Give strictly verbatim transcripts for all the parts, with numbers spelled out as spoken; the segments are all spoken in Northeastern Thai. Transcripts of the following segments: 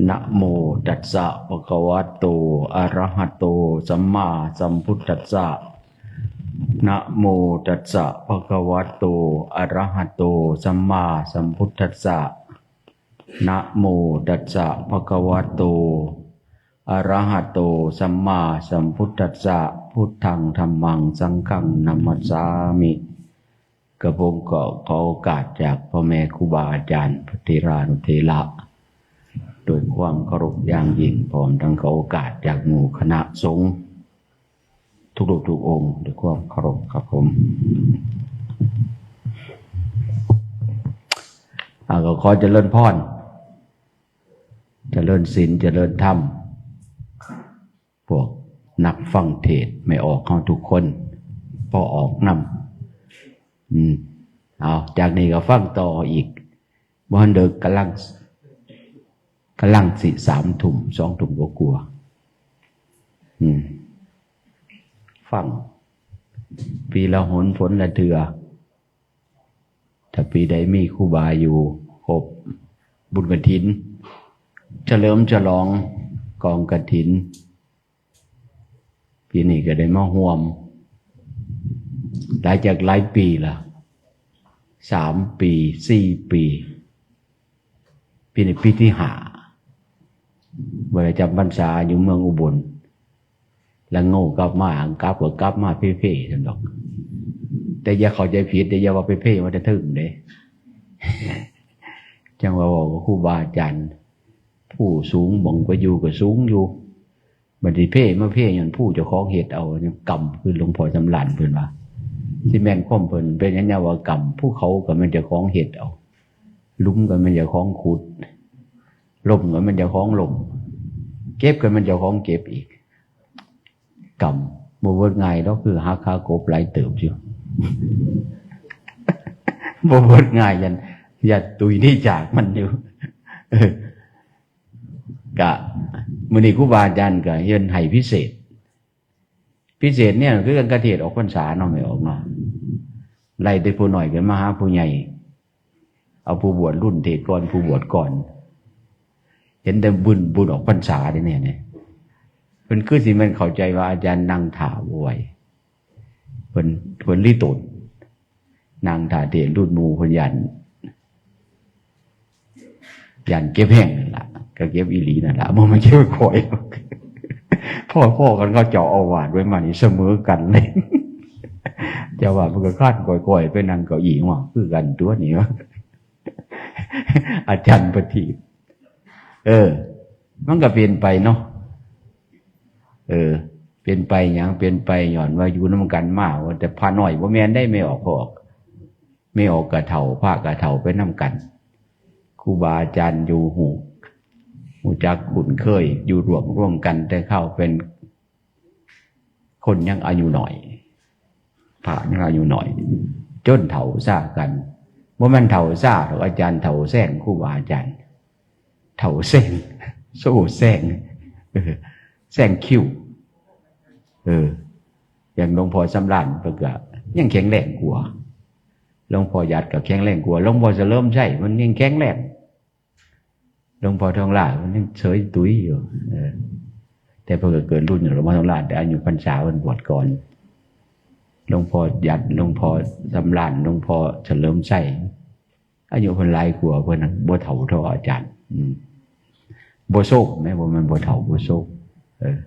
นะโมตัสสะ ภะคะวะโต อะระหะโต สัมมาสัมพุทธัสสะ นะโมตัสสะ ภะคะวะโต อะระหะโต สัมมาสัมพุทธัสสะ นะโมตัสสะ ภะคะวะโต อะระหะโต สัมมาสัมพุทธัสสะ พุทธัง ธัมมัง สังฆัง นะมัสสามิ กระผมก็ขอโอกาสจากพ่อแม่ครูบาอาจารย์ พระเถรานุเถระ ด้วยความเคารพอย่างยิ่ง พร้อมทั้งขอโอกาสจากหมู่คณะสงฆ์ทุกรูปทุกองค์ ด้วยความเคารพครับผม อ่า ก็ขอเจริญพร เจริญศีล เจริญธรรม พวกนักฟังเทศน์แม่ออกเฮาทุกคน พ่อออกนำ อืม เอา จากนี้ก็ฟังต่ออีก บ่ทันเดิก กำลัง กำลังสิสามทุ่ม สองทุ่มกว่าๆ อืม ฟัง ปีละหน ฝนละเทื่อ ถ้าปีใดมีครูบาอยู่ครบ บุญกฐิน เฉลิมฉลองกองกฐิน ปีนี้ก็ได้มาร่วม หลายจากหลายปีละ สามปี สี่ปี ปีนี้ปีที่ห้า บ่ได้จำพรรษาอยู่เมืองอุบล แล้วโง่กลับมา กลับก็กลับมาเพ่ๆ ซั่นดอก แต่อย่าเข้าใจผิด แต่อย่าว่าเพ่ๆ มาแต่เทิงเด้ จังว่าเว้ากับครูบาอาจารย์ ผู้สูงหม่องไปอยู่ก็สูงอยู่ บัดนี้เพ่มาเพ่ย้อนผู้เจ้าของเฮ็ดเอา ยังกรรม คือหลวงพ่อสำราญเพิ่นว่า สิแม่นความเพิ่น เป็นหยังว่า กรรม ภูเขาก็แม่นเจ้าของเฮ็ดเอา หลุมก็แม่นเจ้าของขุด ล่มก็แม่นเจ้าของล่ม เก็บก็แม่นเจ้าของเก็บอีก กรรม บ่เบิดง่ายดอก คือหักขากบหลายเติบอยู่ บ่เบิดง่าย ยัน ยันตุยหนีจากมันอยู่ เออ กะ มื้อนี้ครูบาอาจารย์ก็เฮ็ดให้พิเศษ พิเศษเนี่ยคือการเทศน์ออกพรรษาเนาะ แม่ออกเนาะ ไล่แต่ผู้น้อยขึ้นมาหาผู้ใหญ่ เอาผู้บวชรุ่นเทศน์ก่อน ผู้บวชก่อน เห็นแต่บุญ บุญออกพรรษาเด้เนี่ย เนี่ย เพิ่นคือสิแม่นเข้าใจว่าอาจารย์นั่งถ่าบ่ไหว เพิ่น เพิ่นลิตน นั่งถ่าเทศน์รุ่นหมู่ เพิ่นย้าน ย้านเก็บแฮงนั่นล่ะ ก็เก็บอีหลีนั่นล่ะ บ่แม่นเก็บค่อย พ้อๆ กันกับเจ้าอาวาสไว้มานี่เสมอกันเลย เจ้าอาวาสมันก็คร้านค่อยๆ ไปนั่งเก้าอี้ว่าคือกันตั๊วนี่ อาจารย์ประทีป เออ มันก็เปลี่ยนไปเนาะ เออ เปลี่ยนไปหยัง เปลี่ยนไปย้อนว่าอยู่นำกันมา ว่าแต่พระน้อยบ่แม่นได้ แม่ออก พระออก แม่ออกกะเฒ่า พระกะเฒ่าไปนำกัน ครูบาอาจารย์อยู่ฮู้ ฮู้จักคุ้นเคย อยู่ร่วม ร่วมกัน แต่คราวเป็นคนยังอายุน้อย พระยังอายุน้อย จนเฒ่าซ่ากัน บ่แม่นเฒ่าซ่าดอก อาจารย์เฒ่าแซงครูบาอาจารย์ เฒ่าแซง โซ่แซง เออ แซงคิว เออ อย่างหลวงพ่อสำราญเพิ่นก็ยังแข็งแรงกว่า หลวงพ่อหยัดก็แข็งแรงกว่า หลวงพ่อเฉลิมชัยมันยังแข็งแรง หลวงพ่อทองหล่ามันยังเฉยตุ้ยอยู่ เออ แต่เพิ่นก็เกินรุ่นหลวงพ่อทองหล่า แต่อายุพรรษาเพิ่นบวชก่อน หลวงพ่อหยัด หลวงพ่อสำราญ หลวงพ่อเฉลิมชัย อายุเพิ่นหลายกว่า เพิ่นบ่เฒ่าเท่าอาจารย์ อืม บ่โซมแหม บ่แม่นบ่เฒ่า บ่โซม เออ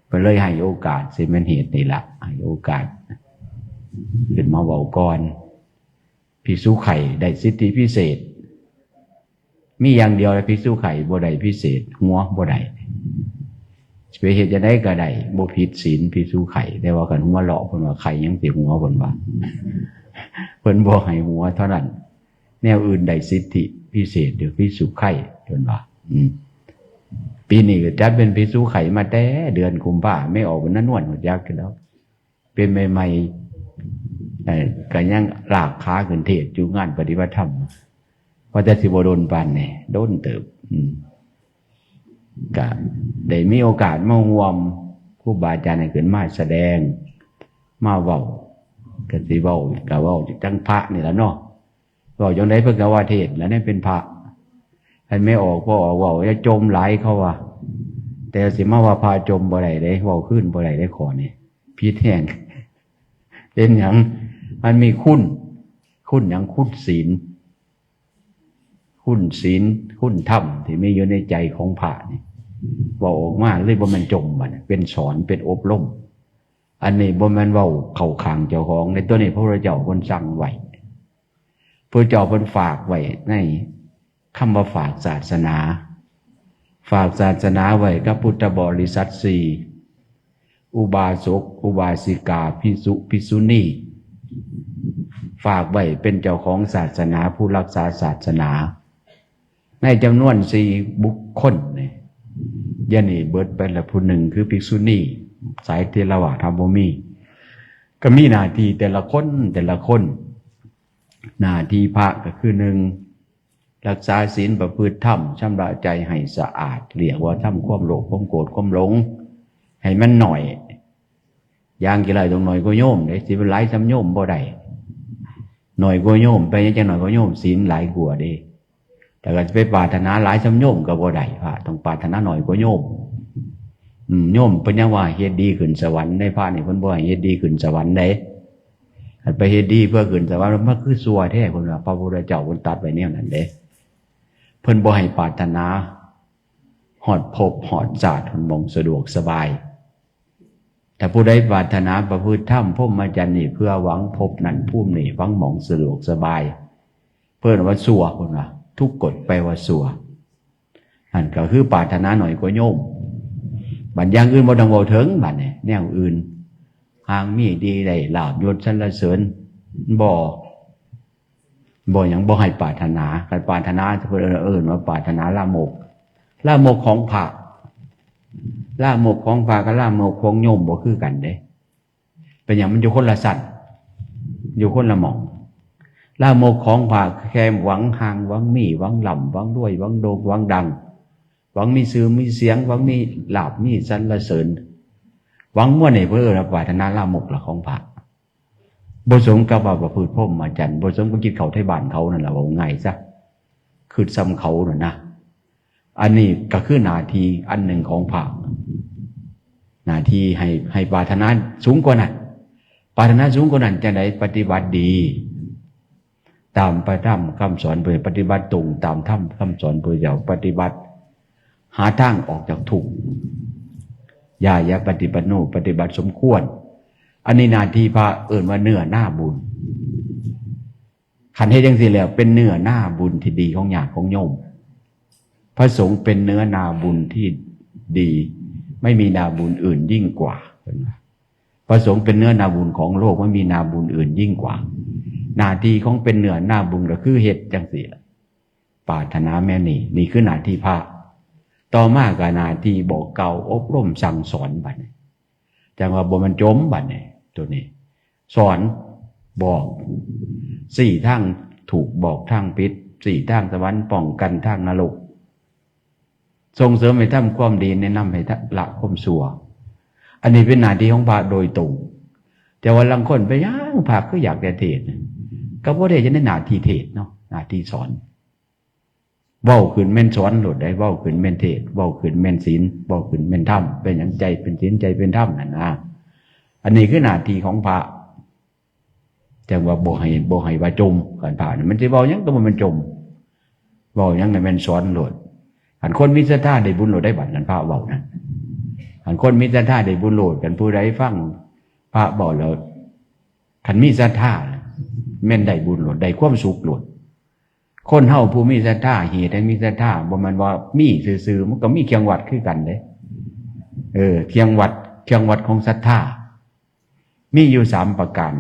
เพิ่นเลยให้โอกาส สิแม่นเหตุนี่ล่ะ ให้โอกาส ขึ้นมาเว้าก่อน ภิกษุไข้ได้สิทธิพิเศษ มีอย่างเดียวแหละ ภิกษุไข้บ่ได้พิเศษ หัวบ่ได้ สิไปเฮ็ดจั่งใดก็ได้ บ่ผิดศีลภิกษุไข้ แต่ว่าคันหัวเลาะ เพิ่นว่าไข้หยังสิหัว เพิ่นว่า เพิ่นบ่ให้หัวเท่านั้น แนวอื่นได้สิทธิพิเศษอยู่ ภิกษุไข้ เพิ่นว่า อืม ปีนี้ก็จัดเป็นภิกษุไข้มาแต่เดือนกุมภา แม่ออกเป็นนานวน ฮู้จักอยู่แล้ว เป็นใหม่ๆ เอ่อ ก็ยังลากขาขึ้นเทศน์อยู่งานปฏิบัติธรรม ว่าแต่สิบ่โดนปานนี้ โดนเติบ อืม ก็ได้มีโอกาสมาร่วมครูบาอาจารย์ให้ขึ้นมาแสดง มาเว้า ก็สิเว้า ก็เว้าจั่งพระนี่ล่ะเนาะ เว้าจั่งใดเพิ่นก็ว่าเทศน์ แล้วนี่เป็นพระ อันไม่ออก พอออก เว้าอย่าจมหลาย เขาว่า แต่สิมาว่าพระจมบ่ได้เด้ เว้าคืนบ่ได้เด้ ข้อนี้ ผิดแฮง เป็นหยัง มันมีคุณ คุณหยัง คุณศีล คุณศีล คุณธรรมที่มีอยู่ในใจของพระนี่ เว้าออกมาเลย บ่แม่นจม บัดนี้เป็นสอน เป็นอบรม อันนี้บ่แม่นเว้าเข้าข้างเจ้าของเด้ ตัวนี้พระพุทธเจ้าเพิ่นสั่งไว้ พระเจ้าเพิ่นฝากไว้ในคำว่าฝากศาสนา ฝากศาสนาไว้กับพุทธบริษัทสี่ อุบาสก อุบาสิกา ภิกษุ ภิกษุณี ฝากไว้เป็นเจ้าของศาสนา ผู้รักษาศาสนา ในจำนวนสี่บุคคลนี่ เดี๋ยวนี้เบิดไปละผู้หนึ่งคือภิกษุณี สายเถรวาทบ่มี ก็มีหน้าที่แต่ละคน แต่ละคน หน้าที่พระก็คือ หนึ่ง รักษาศีลประพฤติธรรม ชำระใจให้สะอาด เรียกว่าทำความโลภ ความโกรธ ความหลง ให้มันน้อย อย่างกี่ไรต้องน้อยกว่าโยมเด้ สิเป็นหลายส่ำโยมบ่ได้ น้อยกว่าโยม ไปยังจังน้อยกว่าโยม ศีลหลายกว่าเด้ แต่ก็จะไปปรารถนาหลายส่ำโยมก็บ่ได้ พระต้องปรารถนาน้อยกว่าโยม อืม โยมเพิ่นยังว่าเฮ็ดดีขึ้นสวรรค์ได้ พระนี่เพิ่นบ่ให้เฮ็ดดีขึ้นสวรรค์ได้ คันไปเฮ็ดดีเพื่อขึ้นสวรรค์ มันคือซั่วแท้ เพิ่นว่า พระพุทธเจ้าเพิ่นตรัสไว้แนวนั้นเด้ เพิ่นบ่ให้ปรารถนาฮอดภพฮอดชาติ ฮอดหม่องสะดวกสบาย ถ้าผู้ใดปรารถนาประพฤติธรรมพรหมจรรย์นี่ เพื่อหวังภพนั้นภูมินี่ หวังหม่องสะดวกสบาย เพิ่นว่าซั่ว เพิ่นว่า ทุกกฎแปลว่าซั่ว นั่นก็คือปรารถนาน้อยกว่าโยม บัดอย่างอื่นบ่ต้องเว้าถึง บัดนี้แนวอื่น หากมีดีได้ลาภยศสรรเสริญ บ่ บ่หยัง บ่ให้ปรารถนา คันปรารถนา เพิ่นเอิ้นว่าปรารถนาลามก ลามกของพระ ลามกของพระกับลามกของโยมบ่คือกันเด้ เป็นหยัง มันอยู่คนละชั้น อยู่คนละหม่อง ลามกของพระแค่หวังฮั่ง หวังมี หวังร่ำ หวังรวย หวังโด่ง หวังดัง หวังมีชื่อมีเสียง หวังมีลาภ มีสรรเสริญ หวังม่วนนี่ เพิ่นเอิ้นว่าปรารถนาลามกละของพระ บ่สมกับว่าประพฤติพรหมจรรย์ บ่สมกับกินข้าวไทบ้านเขานั่นล่ะ เว้าง่ายซะ คือส่ำเขานั่นนะ อันนี้ก็คือหน้าที่อันหนึ่งของพระ หน้าที่ให้ ให้ปรารถนาสูงกว่านั้น ปรารถนาสูงกว่านั้นจังใด ปฏิบัติดี ตามพระธรรมคำสอน เพื่อปฏิบัติตรงตามธรรมคำสอนพระเจ้า ปฏิบัติหาทางออกจากทุกข์ ญาญาปฏิปันโน ปฏิบัติสมควร อันนี้หน้าที่พระ เอิ้นว่าเนื้อนาบุญ คันเฮ็ดจังซี่แล้ว เป็นเนื้อนาบุญที่ดีของญาติของโยม พระสงฆ์เป็นเนื้อนาบุญที่ดี ไม่มีนาบุญอื่นยิ่งกว่า เพิ่นว่า พระสงฆ์เป็นเนื้อนาบุญของโลก ไม่มีนาบุญอื่นยิ่งกว่า หน้าที่ของเป็นเนื้อนาบุญก็คือเฮ็ดจังซี่ล่ะ ปรารถนาแม่นี่ นี่คือหน้าที่พระ ต่อมาก็หน้าที่บอกกล่าวอบรมสั่งสอน บัดนี้ จังว่าบ่แม่นจม บัดนี้ ตัวนี้ สอน บอก ชี้ทางถูก บอกทางผิด ชี้ทางสวรรค์ ป้องกันทางนรก ส่งเสริมให้ทำความดี แนะนำให้ละความชั่ว อันนี้เป็นหน้าที่ของพระโดยตรง แต่ว่าลางคนไปหยัง พระคืออยากจะเทศน์ ก็บ่ได้อยู่ในหน้าที่เทศน์เนาะ หน้าที่สอน เว้าขึ้นแม่นสอนโลดได้ เว้าขึ้นแม่นเทศน์ เว้าขึ้นแม่นศีล เว้าขึ้นแม่นธรรม เป็นหยัง ใจเป็นศีล ใจเป็นธรรมนั่นนะ อันนี้คือหน้าที่ของพระ จังว่าบ่ให้ บ่ให้ว่าจม คันพระนี่ มันสิเว้าหยังก็บ่แม่นจม เว้าหยังให้แม่นสอนโลด คันคนมีศรัทธาได้บุญโลดได้ บัดนั้นพระเว้านะ คันคนมีศรัทธาได้บุญโลด คันผู้ใดฟังพระเว้าแล้ว คันมีศรัทธา แม่นได้บุญโลด ได้ความสุขโลด คนเฮาผู้มีศรัทธา เหตุให้มีศรัทธา บ่แม่นว่ามีซื่อๆ มันก็มีเครื่องวัดคือกันเด้ เออ เครื่องวัด เครื่องวัดของศรัทธา มีอยู่สามประการ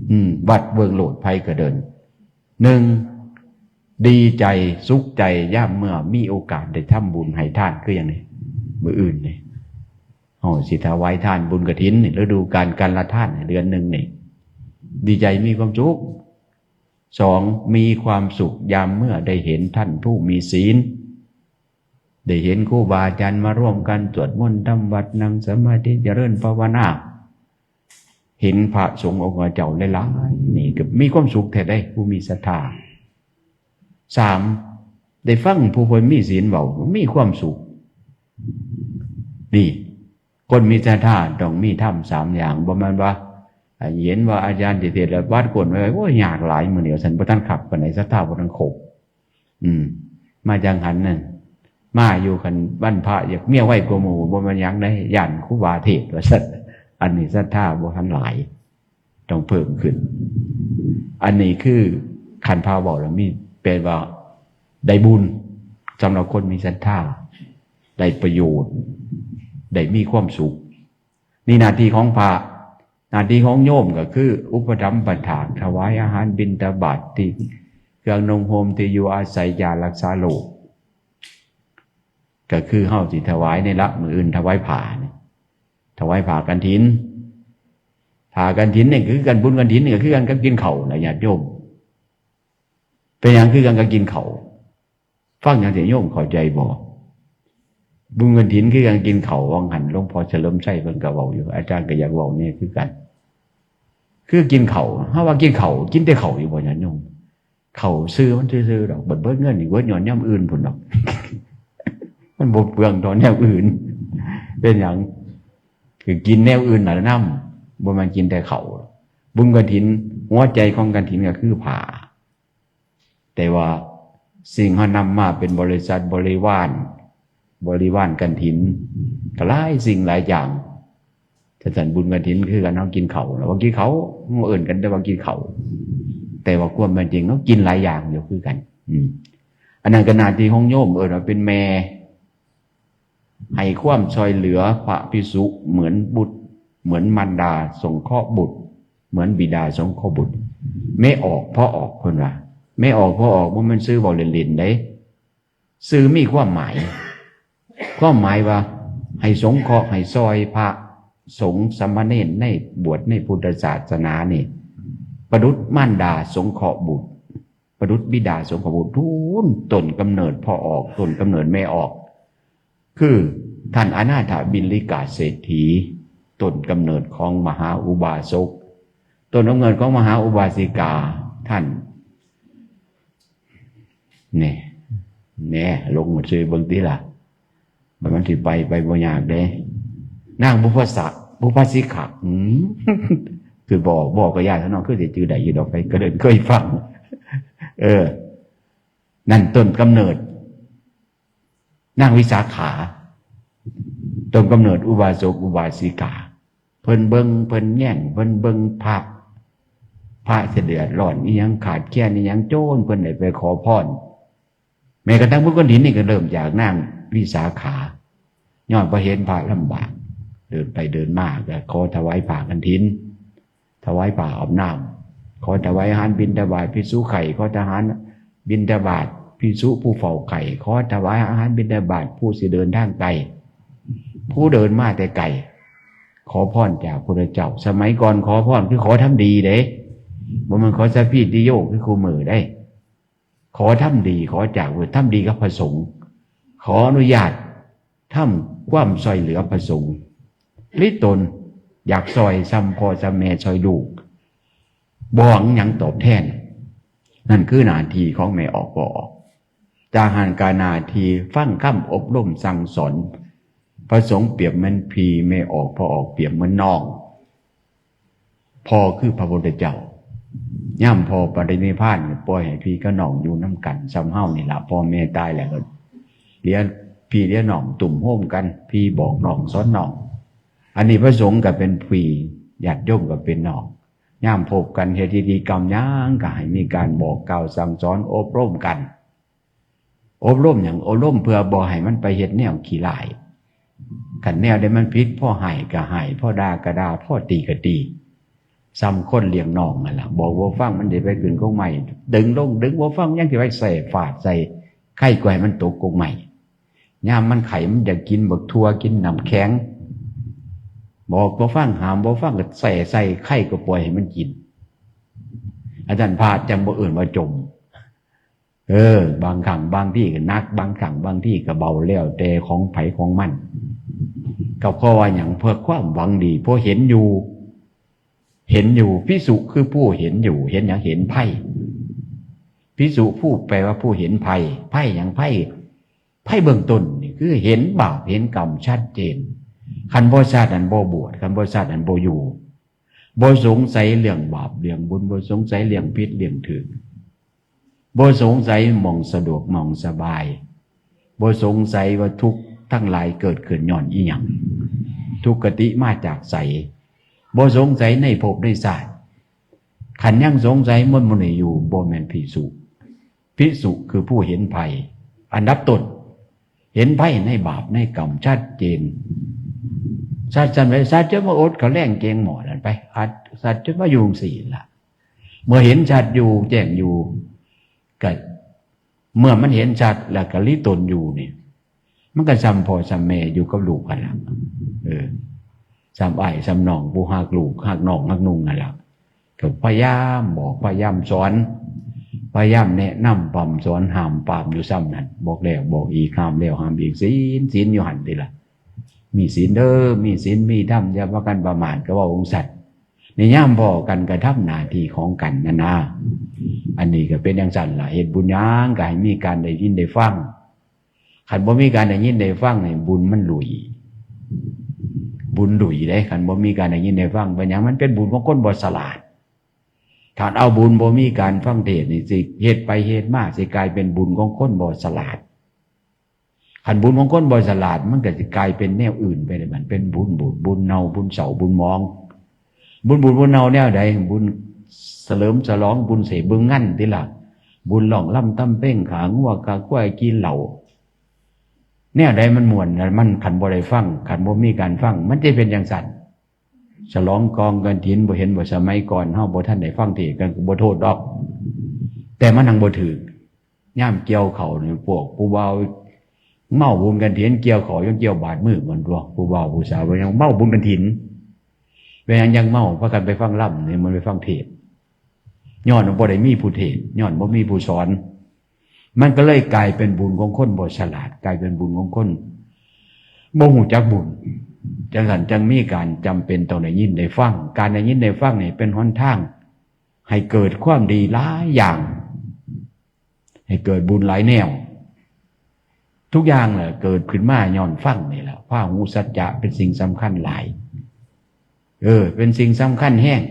อืม วัดเบิ่งโลด ไผก็เดิน หนึ่ง ดีใจ สุขใจ ยามเมื่อมีโอกาสได้ทำบุญให้ทาน คือหยังนี่ มื้ออื่นนี่ เฮาสิถวายทานบุญกฐินนี่ ฤดูกาลการละทานนี่ เดือนหนึ่งนี่ ดีใจมีความสุข สอง มีความสุขยามเมื่อได้เห็นท่านผู้มีศีล ได้เห็นครูบาอาจารย์มาร่วมกันสวดมนต์ทำวัตร นั่งสมาธิ เจริญภาวนา เห็นพระสงฆ์องค์เจ้าหลายๆ นี่ก็มีความสุขแท้เด้ ผู้มีศรัทธา สาม ได้ฟังผู้เพิ่นมีศีลเว้า มีความสุข นี่ คนมีศรัทธาต้องมีธรรมสามอย่าง บ่แม่นว่า เห็นว่าอาจารย์สิเทศน์แล้ววัดก้นไว้ โอ้ย ยากหลาย มื้อนี้ ว่าซั่น บ่ทันคักปานใด ศรัทธาบ่ทันครบ อืม มาจั่งหั้นนั่น มาอยู่ คันวันพระอยากเมียไวกว่าหมู่ บ่แม่นหยังเด้ ย้านครูบาเทศน์ ว่าซั่น อันนี้ศรัทธาบ่ทันหลาย ต้องเพิ่มขึ้น อันนี้คือคันพาเว้าแล้วมี แปลว่าได้บุญ สำหรับคนมีศรัทธา ได้ประโยชน์ ได้มีความสุข นี่หน้าที่ของพระ หน้าที่ของโยมก็คือ อุปถัมภ์ปัฏฐาก ถวายอาหารบิณฑบาต ที่เครื่องนุ่งห่ม ที่อยู่อาศัย ยารักษาโรค ก็คือเฮาสิถวายนี่ละ มื้ออื่นถวายผ้านี่ ถวายผ้ากฐิน ผ้ากฐินนี่คือกัน บุญกฐินนี่ก็คือกันกับกินข้าวนะญาติโยม เป็นหยังคือกันกับกินข้าว ฟังหยังสิโยมเข้าใจบ่ บุญกฐินคือกันกินข้าว ว่าหั้นหลวงพ่อเฉลิมชัยเพิ่นก็เว้าอยู่ อาจารย์ก็อยากเว้าแน่คือกัน คือกินข้าว เฮาว่ากินข้าว กินแต่ข้าวอยู่บ่ญาติโยม ข้าวซื่อมันซื่อๆดอก บัดเบิดเงินนี่เบิดย้อนยามอื่นพุ้นดอก มันบ่เปลืองเท่าแนวอื่น เป็นหยัง คือกินแนวอื่นน่ะนำ บ่แม่นกินแต่ข้าว บุญกฐิน หัวใจของกฐินก็คือผ้า แต่ว่าสิ่งเฮานำมาเป็นบริษัทบริวาร บริวารกฐิน ก็หลายสิ่งหลายอย่าง จั่งซั้นบุญกฐินคือกัน เฮากินข้าว แล้วว่ากินข้าว เฮาเอิ้นกันแต่ว่ากินข้าว แต่ว่าความเป็นจริงเฮากินหลายอย่างอยู่คือกัน อืม อันนั้นก็หน้าที่ของโยม เอิ้นว่าเป็นแม่ ให้ความช่วยเหลือพระภิกษุเหมือนบุตร เหมือนมารดาสงเคราะห์บุตร เหมือนบิดาสงเคราะห์บุตร แม่ออกพ่อออก เพิ่นว่า แม่ออกพ่อออก บ่แม่นซื่อเว้าเล่นๆเด้ ซื่อมีความหมาย ความหมายว่าให้สงเคราะห์ให้ซอยพระสงฆ์สามเณรในบวชในพุทธศาสนานี่ ประดุจมารดาสงเคราะห์บุตร ประดุจบิดาสงเคราะห์บุตร พู้นต้นกำเนิดพ่อออก ต้นกำเนิดแม่ออก คือท่านอนาถบิณฑิกะเศรษฐี ต้นกำเนิดของมหาอุบาสก ต้นกำเนิดของมหาอุบาสิกา ท่าน แหน่ แหน่ ลงมาช่วยเบิ่งติล่ะ มัน มันสิไป ไปบ่ยากเด้ นางบุพสะ บุพสิกะ อืม คือบอก บอกก็ยากซะเนาะ คือสิจื่อได้อยู่ดอก ไปก็เดินเคยฟัง เออ นั่นต้นกำเนิด นางวิสาขา ต้นกำเนิดอุบาสกอุบาสิกา เพิ่นเบิ่ง เพิ่นแยง เพิ่นเบิ่งพระ พระสิเดือดร้อนอิหยัง ขาดแคลนอิหยัง โจนเพิ่นได้ไปขอพร แม้กระทั่งบุญกฐินนี่ก็เริ่มจากนางวิสาขา ย้อนเพราะเห็นพระลำบาก เดินไปเดินมาก็ขอถวายผ้ากฐิน ถวายผ้าอาบน้ำ ขอถวายอาหารบิณฑบาตภิกษุไข้ ขอทหารบิณฑบาตภิกษุผู้เฝ้าไข้ ขอถวายอาหารบิณฑบาตผู้สิเดินทางไกล ผู้เดินมาแต่ไกล ขอพรจากพระพุทธเจ้า สมัยก่อนขอพรคือขอทำดีเด้ บ่แม่นขอสัพพีติโยคือคู่มื้อเด้ ขอทำดี ขอจากพระ ทำดีกับพระสงฆ์ ขออนุญาตทำความซอยเหลือพระสงฆ์ หรือตนอยากซอยส่ำพ่อส่ำแม่ซอยลูก บ่หวังหยังตอบแทน นั่นคือหน้าที่ของแม่ออกพ่อออก จากหั้นก็หน้าที่ฟังคำอบรมสั่งสอน พระสงฆ์เปรียบเหมือนพี่ แม่ออกพ่อออกเปรียบเหมือนน้อง พ่อคือพระพุทธเจ้า ยามพ่อปรินิพพาน ปล่อยให้พี่กับน้องอยู่นำกัน ส่ำเฮานี่ล่ะ พ่อแม่ตายแล้วก็เหลือพี่เหลือน้องตุ้มโฮมกัน พี่บอกน้องสอนน้อง อันนี้พระสงฆ์ก็เป็นพี่ ญาติโยมก็เป็นน้อง ยามพบกันเฮ็ดพิธีกรรมหยังก็ให้มีการบอกกล่าวสั่งสอนอบรมกัน อบรมหยัง อบรมเพื่อบ่ให้มันไปเฮ็ดแนวขี้ร้าย คันแนวใดมันผิด พอให้ก็ให้ พอด่าก็ด่า พอตีก็ตี ส่ำคนเลี้ยงน้องนั่นล่ะ บอกบ่ฟังมันสิไปขึ้นกกไม้ ดึงลง ดึงบ่ฟังยังสิไปใส่ฟาดใส่ ไคกว่าให้มันตกกกไม้ ยามมันไข้มันอยากกินบักถั่ว กินน้ำแข็ง บอกบ่ฟัง ห้ามบ่ฟัง ก็ใส่ใส่ ไคก็ปล่อยให้มันกิน อันนั้นพระจั่งบ่เอิ้นว่าจม เออ บางครั้งบางทีก็หนัก บางครั้งบางทีก็เบา แล้วแต่ของไผของมัน ก็เพราะว่าหยัง เพื่อความหวังดี เพราะเห็นอยู่ เห็นอยู่ ภิกษุคือผู้เห็นอยู่ เห็นหยัง เห็นภัย ภิกษุผู้แปลว่าผู้เห็นภัย ภัยหยัง ภัย ภัยเบื้องต้นนี่คือเห็นบาปเห็นกรรมชัดเจน คันบ่ชัดนั้นบ่บวช คันบ่ชัดนั้นบ่อยู่ บ่สงสัยเรื่องบาปเรื่องบุญ บ่สงสัยเรื่องผิดเรื่องถูก บ่สงสัยหม่องสะดวกหม่องสบาย บ่สงสัยว่าทุกข์ทั้งหลายเกิดขึ้นย้อนอิหยัง ทุกขติมาจากไส บ่สงสัยในภพในชาติ คันยังสงสัยมันบ่ได้อยู่ บ่แม่นภิกษุ ภิกษุคือผู้เห็นภัย อันดับต้น เห็นภัยในบาปในกรรมชัดเจน สัตว์จำเลยสัตว์จะมาอดเขาแรงเกงหมอนั่นไป อัดสัตว์จะมาอยู่สี่ละ เมื่อเห็นชัดอยู่แจ้งอยู่ ก็เมื่อมันเห็นชัดแล้วก็ลิตนอยู่นี่ มันก็ซ้ำพ่อซ้ำแม่อยู่กับลูกกันละ เออ ซ้ำอ้ายซ้ำน้องผู้ฮักลูกฮักน้องฮักนุ่งนั่นละ ก็พยายามบอกพยายามสอน พยายามแนะนำปรามสอนห้ามปรามอยู่ซ้ำนั่น บอกแล้วบอกอีกห้ามแล้วห้ามอีก ศีลศีลอยู่หั่นติละ มีศีลเด้อ มีศีลมีธรรม อย่าพากันประมาท ก็ว่าองค์สัตว์ ในยามพ้อกันกระทำหน้าที่ของกันนั่นนะ อันนี้ก็เป็นจั่งซั่นล่ะ เฮ็ดบุญหยังก็ให้มีการได้ยินได้ฟัง คันบ่มีการได้ยินได้ฟังนี่บุญมันหลุย บุญหลุยเด้ คันบ่มีการได้ยินได้ฟัง เป็นหยัง มันเป็นบุญของคนบ่ฉลาด ถ้าเอาบุญบ่มีการฟังเทศน์นี่สิเฮ็ดไปเฮ็ดมาสิกลายเป็นบุญของคนบ่ฉลาด คันบุญของคนบ่ฉลาดมันก็สิกลายเป็นแนวอื่นไปเลย มันเป็นบุญบูดบุญเน่าบุญเศร้าบุญหมอง บุญบูดบุญเน่าแนวใด บุญเฉลิมฉลองบุญเสพบุญงันติล่ะ บุญร้องรำทำเพลงขางัวขาควายกินเหล้า แนวใดมันม่วนน่ะ มันคันบ่ได้ฟัง คันบ่มีการฟัง มันจะเป็นจั่งซั่น ฉลองกองกฐิน บ่เห็นบ่ สมัยก่อนเฮาบ่ทันได้ฟังเทศน์กันก็บ่โทษดอก แต่มันหังบ่ถืก ยามเกี่ยวเข้านี่พวกผู้บ่าวเมาบุญกฐิน เกี่ยวเข้ายังเกี่ยวบาดมือมันตัว ผู้บ่าวผู้สาวยังเมาบุญกฐิน เป็นหยังยังเมา พากันไปฟังรำนี่ มันไปฟังเทศน์ ย้อนว่าบ่ได้มีผู้เทศน์ ย้อนบ่มีผู้สอน มันก็เลยกลายเป็นบุญของคนบ่ฉลาด กลายเป็นบุญของคนบ่ฮู้จักบุญ จั่งซั่นจั่งมีการจำเป็นต้องได้ยินได้ฟัง การได้ยินได้ฟังนี่เป็นหนทางให้เกิดความดีหลายอย่าง ให้เกิดบุญหลายแนว ทุกอย่างแหละเกิดขึ้นมาย้อนฟังนี่แหละ พาหูสัจจะเป็นสิ่งสำคัญหลาย เออ เป็นสิ่งสำคัญแฮง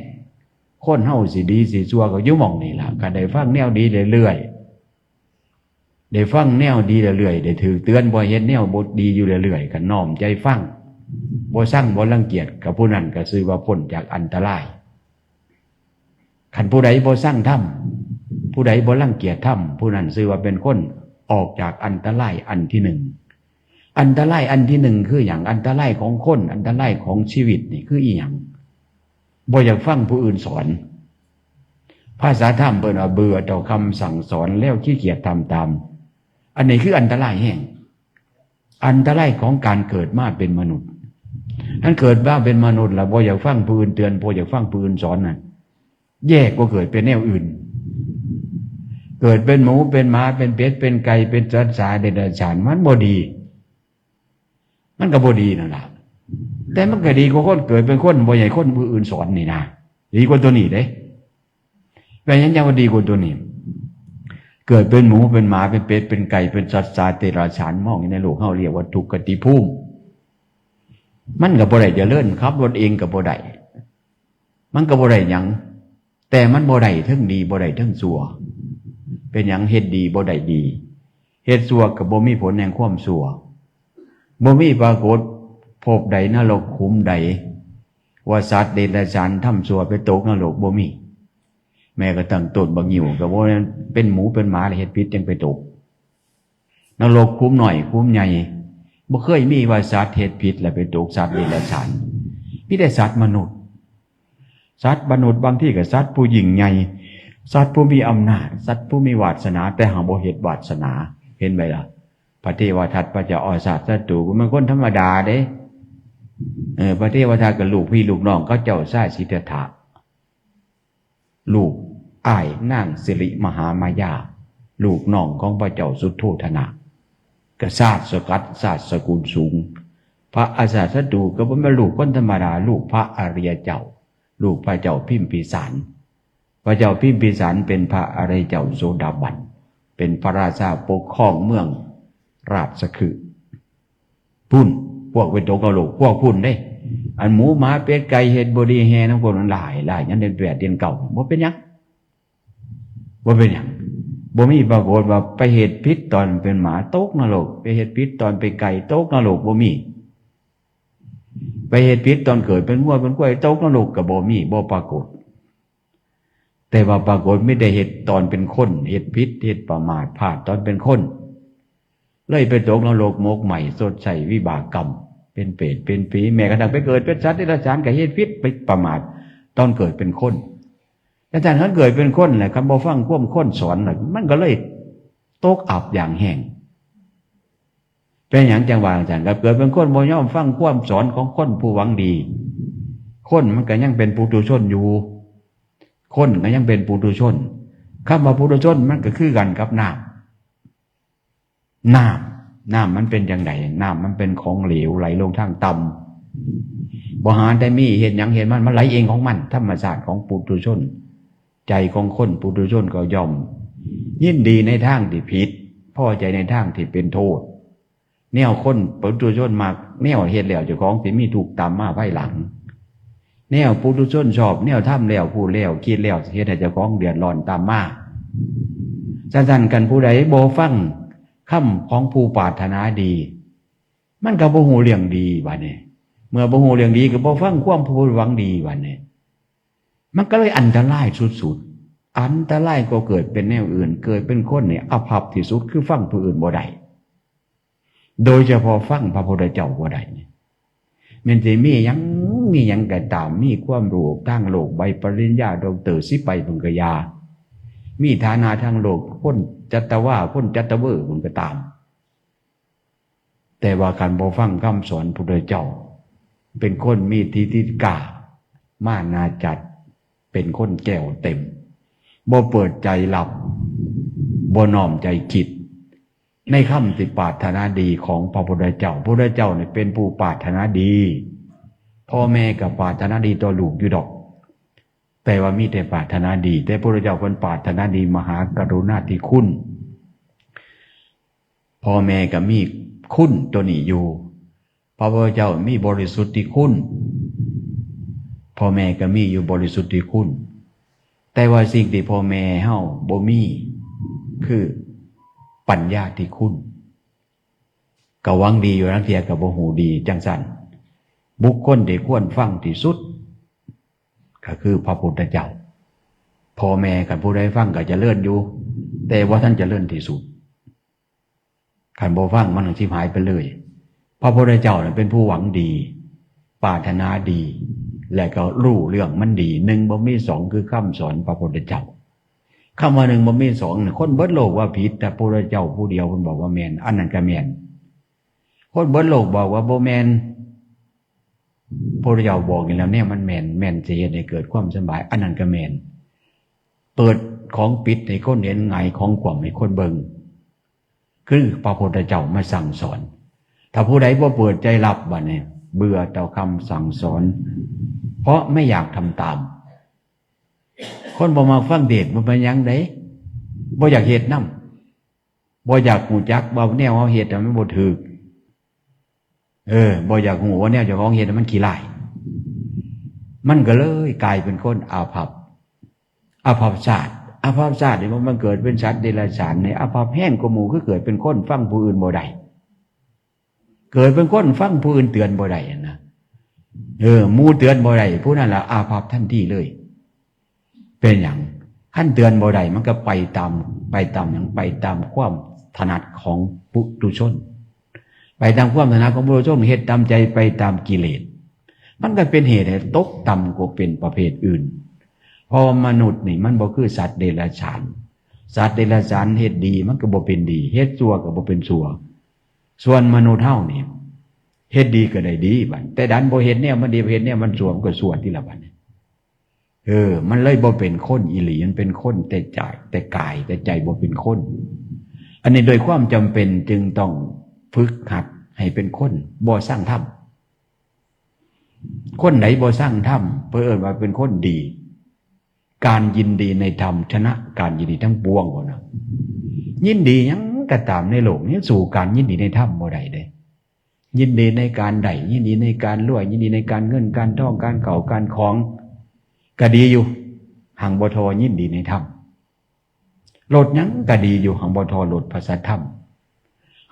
คนเฮาสิดีสิชั่วก็อยู่หม่องนี่ล่ะ ก็ได้ฟังแนวดีเรื่อยๆ ได้ฟังแนวดีเรื่อยๆ ได้ถืกเตือนบ่เฮ็ดแนวบ่ดีอยู่เรื่อยๆ ก็น้อมใจฟัง บ่ซังบ่รังเกียจ กับผู้นั้นก็ชื่อว่าพ้นจากอันตราย คันผู้ใดบ่ซังธรรม ผู้ใดบ่รังเกียจธรรม ผู้นั้นชื่อว่าเป็นคนออกจากอันตรายอันที่หนึ่ง อันตรายอันที่หนึ่งคือหยัง อันตรายของคน อันตรายของชีวิตนี่คืออีหยัง บ่อยากฟังผู้อื่นสอน ภาษาธรรมเพิ่นว่าเบื่อต่อคำสั่งสอนแล้วขี้เกียจทำตาม อันนี้คืออันตรายแฮง อันตรายของการเกิดมาเป็นมนุษย์ อันเกิดมาเป็นมนุษย์แล้วบ่อยากฟังผู้อื่นเตือน บ่อยากฟังผู้อื่นสอนนั่น แย่กว่าเกิดเป็นแนวอื่น เกิดเป็นหมูเป็นหมาเป็นเป็ดเป็นไก่เป็นสัตว์สาเดรัจฉาน มันบ่ดี มันก็บ่ดีนั่นล่ะ แต่มันก็ดีกว่าคนเกิดเป็นคนบ่อยากคนผู้อื่นสอนนี่นะ ดีกว่าตัวนี้เด้ เป็นหยังจั่งว่าดีกว่าตัวนี้ เกิดเป็นหมูเป็นหมาเป็นเป็ดเป็นไก่เป็นสัตว์สาเดรัจฉาน มองอยู่ในโลกเฮาเรียกว่าทุกขติภูมิ มันก็บ่ได้เจริญ ขับรถเองก็บ่ได้ มันก็บ่ได้หยัง แต่มันบ่ได้เทิงดีบ่ได้เทิงชั่ว เป็นหยังเฮ็ดดีบ่ได้ดี เฮ็ดชั่วก็บ่มีผลแห่งความชั่ว บ่มีปรากฏภพใดนรกขุมใด ว่าสัตว์เดรัจฉานทำชั่วไปตกนรกบ่มี แม้กระทั่งต้นบักงิ้วก็บ่แม่นเป็นหมูเป็นหมาแล้วเฮ็ดผิดจั่งไปตก นรกขุมน้อยขุมใหญ่ บ่เคยมีว่าสัตว์เฮ็ดผิดแล้วไปตกสัตว์เดรัจฉาน มีแต่สัตว์มนุษย์ สัตว์มนุษย์บางทีก็สัตว์ผู้ยิ่งใหญ่ สัตว์ผู้มีอำนาจ สัตว์ผู้มีวาสนา แต่หากบ่เฮ็ดวาสนา เห็นไหมล่ะ พระเทวทัตพระเจ้าออสาสตูก็เป็นคนธรรมดาเด้ เออ พระเทวทัตก็ลูกพี่ลูกน้องเขาเจ้าชายสิทธัตถะ ลูกอ้ายนางสิริมหามายา ลูกน้องของพระเจ้าสุโธทนะ กษัตริย์สกัดชาติสกุลสูง พระออสาสตูก็บ่แม่นลูกคนธรรมดา ลูกพระอริยเจ้า ลูกพระเจ้าพิมพิสาร พระเจ้าพิมพิสารเป็นพระอริยเจ้าโสดาบัน เป็นพระราชาปกครองเมืองราชคฤห์ พุ่น พวกไปตกนรก พวกพุ่นเด้ อันหมูหมาเป็ดไก่เฮ็ดบ่ดีแห่นำคนมันหลายหลาย ยังเดือนแปดเดือนเก้า บ่เป็นหยัง บ่เป็นหยัง บ่มีปรากฏว่าไปเฮ็ดผิดตอนเป็นหมาตกนรก ไปเฮ็ดผิดตอนเป็นไก่ตกนรก บ่มี ไปเฮ็ดผิดตอนเกิดเป็นงัวเป็นควายตกนรก ก็บ่มี บ่ปรากฏ แต่ว่าปรากฏมีแต่เฮ็ดตอนเป็นคน เฮ็ดผิด เฮ็ดประมาท พลาดตอนเป็นคน เลยไปตกนรกหมกไหม้ ชดใช้วิบากกรรม เป็นเปรต เป็นผี แม้กระทั่งไปเกิดเป็นสัตว์เดรัจฉาน ก็เฮ็ดผิด ไปประมาท ตอนเกิดเป็นคน แต่ท่านคันเกิดเป็นคนแหละ คันบ่ฟังความคนสอนน่ะ มันก็เลยตกอับอย่างแฮง เป็นหยังจังว่าจังซั่น ก็เกิดเป็นคนบ่ยอมฟังความสอนของคนผู้หวังดี คนมันก็ยังเป็นปุถุชนอยู่ คนก็ยังเป็นปุถุชน คำว่าปุถุชนมันก็คือกันกับน้ำ น้ำ น้ำมันเป็นจั่งใด น้ำมันเป็นของเหลวไหลลงทางต่ำ บ่หาแต่มี เฮ็ดหยังเฮ็ดมัน มันไหลเองของมัน ธรรมชาติของปุถุชน ใจของคนปุถุชนก็ย่อม ยินดีในทางที่ผิด พอใจในทางที่เป็นโทษ แนวคนปุถุชนมัก แนวเฮ็ดแล้วเจ้าของสิมีทุกข์ตามมาภายหลัง แนวปุถุชนชอบ แนวทำแล้วพูดแล้วคิดแล้วเฮ็ดให้เจ้าของเดือดร้อนตามมา ซั่นๆ คันผู้ใดบ่ฟังคำของผู้ปรารถนาดี มันก็บ่ฮู้เรื่องดีบัดนี้ เมื่อบ่ฮู้เรื่องดีก็บ่ฟังความผู้หวังดีบัดนี้ มันก็เลยอันตรายสุดๆ อันตรายก็เกิดเป็นแนวอื่น เกิดเป็นคนนี่อาภัพที่สุด คือฟังผู้อื่นบ่ได้ โดยเฉพาะฟังพระพุทธเจ้าบ่ได้นี่ แม่นสิมีหยัง มีหยังก็ตาม มีความรู้ทางโลก ใบปริญญาด็อกเตอร์ สิไปเพิ่นก็อย่า มีฐานะทางโลก คนจัตวา คนจัตเวอร์ เพิ่นก็ตาม แต่ว่าคันบ่ฟังคำสอนพุทธเจ้า เป็นคนมีทิฏฐิกา มานาจัด เป็นคนแก้วเต็ม บ่เปิดใจรับ บ่น้อมใจคิด ในคำที่ปรารถนาดีของพระพุทธเจ้า พระพุทธเจ้าเนี่ยเป็นผู้ปรารถนาดี พ่อแม่ก็ปรารถนาดีต่อลูกอยู่ดอก แต่ว่ามีแต่ปรารถนาดี แต่พระพุทธเจ้าเพิ่นปรารถนาดีมหากรุณาธิคุณ พ่อแม่ก็มีคุณตัวนี้อยู่ พระพุทธเจ้ามีบริสุทธิคุณ พ่อแม่ก็มีอยู่บริสุทธิคุณ แต่ว่าสิ่งที่พ่อแม่เฮาบ่มี คือปัญญาธิคุณ ก็หวังดีอยู่ ลางเทื่อก็บ่ฮู้ดีจั่งซั่น บุคคลที่ควรฟังที่สุด ก็คือพระพุทธเจ้า พ่อแม่คันผู้ใดฟังก็เจริญอยู่ แต่บ่ทันเจริญที่สุด คันบ่ฟังมันก็สิหายไปเลย พระพุทธเจ้าน่ะเป็นผู้หวังดี ปรารถนาดี และก็รู้เรื่องมันดี หนึ่งบ่มีสอง คือคำสอนพระพุทธเจ้า คำว่าหนึ่งบ่มีสองน่ะ คนเบิดโลกว่าผิด แต่พระพุทธเจ้าผู้เดียวเพิ่นบอกว่าแม่น อันนั้นก็แม่น คนเบิดโลกบอกว่าบ่แม่น พระพุทธเจ้าบอกนี่แล้ว แนวมันแม่น แม่นสิเฮ็ดให้เกิดความสบาย อันนั้นก็แม่น เปิดของปิดให้คนเห็น หงายของคว่ำให้คนเบิ่ง คือพระพุทธเจ้ามาสั่งสอน ถ้าผู้ใดบ่เปิดใจรับบัดนี้ เบื่อต่อคำสั่งสอน เพราะไม่อยากทำตาม คนบ่มักฟังเทศน์ บ่เป็นหยังเด้ บ่อยากเฮ็ดนำ บ่อยากรู้จักว่าแนวเฮาเฮ็ดน่ะมันบ่ถูก เออ บ่อยากรู้ว่าแนวเจ้าของเฮ็ดน่ะมันขี้ร้าย มันก็เลยกลายเป็นคนอาภัพ อาภัพชาติ อาภัพชาตินี่มันเกิดเป็นสัตว์เดรัจฉานนี่ อาภัพแฮงกว่าหมู่ คือเกิดเป็นคนฟังผู้อื่นบ่ได้ เกิดเป็นคนฟังผู้อื่นเตือนบ่ได้นะ เออ หมู่เตือนบ่ได้ ผู้นั้นล่ะอาภัพทันทีเลย เป็นหยัง คันเตือนบ่ได้ มันก็ไปตาม ไปตามหยัง ไปตามความถนัดของปุถุชน ไปตามความถนัดของปุถุชน เฮ็ดตามใจ ไปตามกิเลส มันก็เป็นเหตุให้ตกต่ำกว่าเป็นประเภทอื่น เพราะว่ามนุษย์นี่มันบ่คือสัตว์เดรัจฉาน สัตว์เดรัจฉานเฮ็ดดีมันก็บ่เป็นดี เฮ็ดชั่วก็บ่เป็นชั่ว ส่วนมนุษย์เฮานี่ เฮ็ดดีก็ได้ดีบัด แต่ดันบ่เฮ็ดแนวมันดี เฮ็ดแนวมันชั่ว มันก็ชั่วติล่ะบัดนี้ เออ มันเลยบ่เป็นคนอีหลี มันเป็นคนแต่ใจ แต่กาย แต่ใจบ่เป็นคน อันนี้โดยความจำเป็นจึงต้องฝึกหัดให้เป็นคนบ่ซังธรรม คนไหนบ่ซังธรรม เพิ่นเอิ้นว่าเป็นคนดี การยินดีในธรรมชนะการยินดีทั้งปวง ว่านะ ยินดีหยังก็ตามในโลกนี้ สู้การยินดีในธรรมบ่ได้เด้ ยินดีในการได้ ยินดีในการรวย ยินดีในการเงินการทอง การเข้าการของ ก็ดีอยู่ หังบ่ทอยินดีในธรรม ลดหยังก็ดีอยู่ หังบ่ทอลดพระสัทธรรม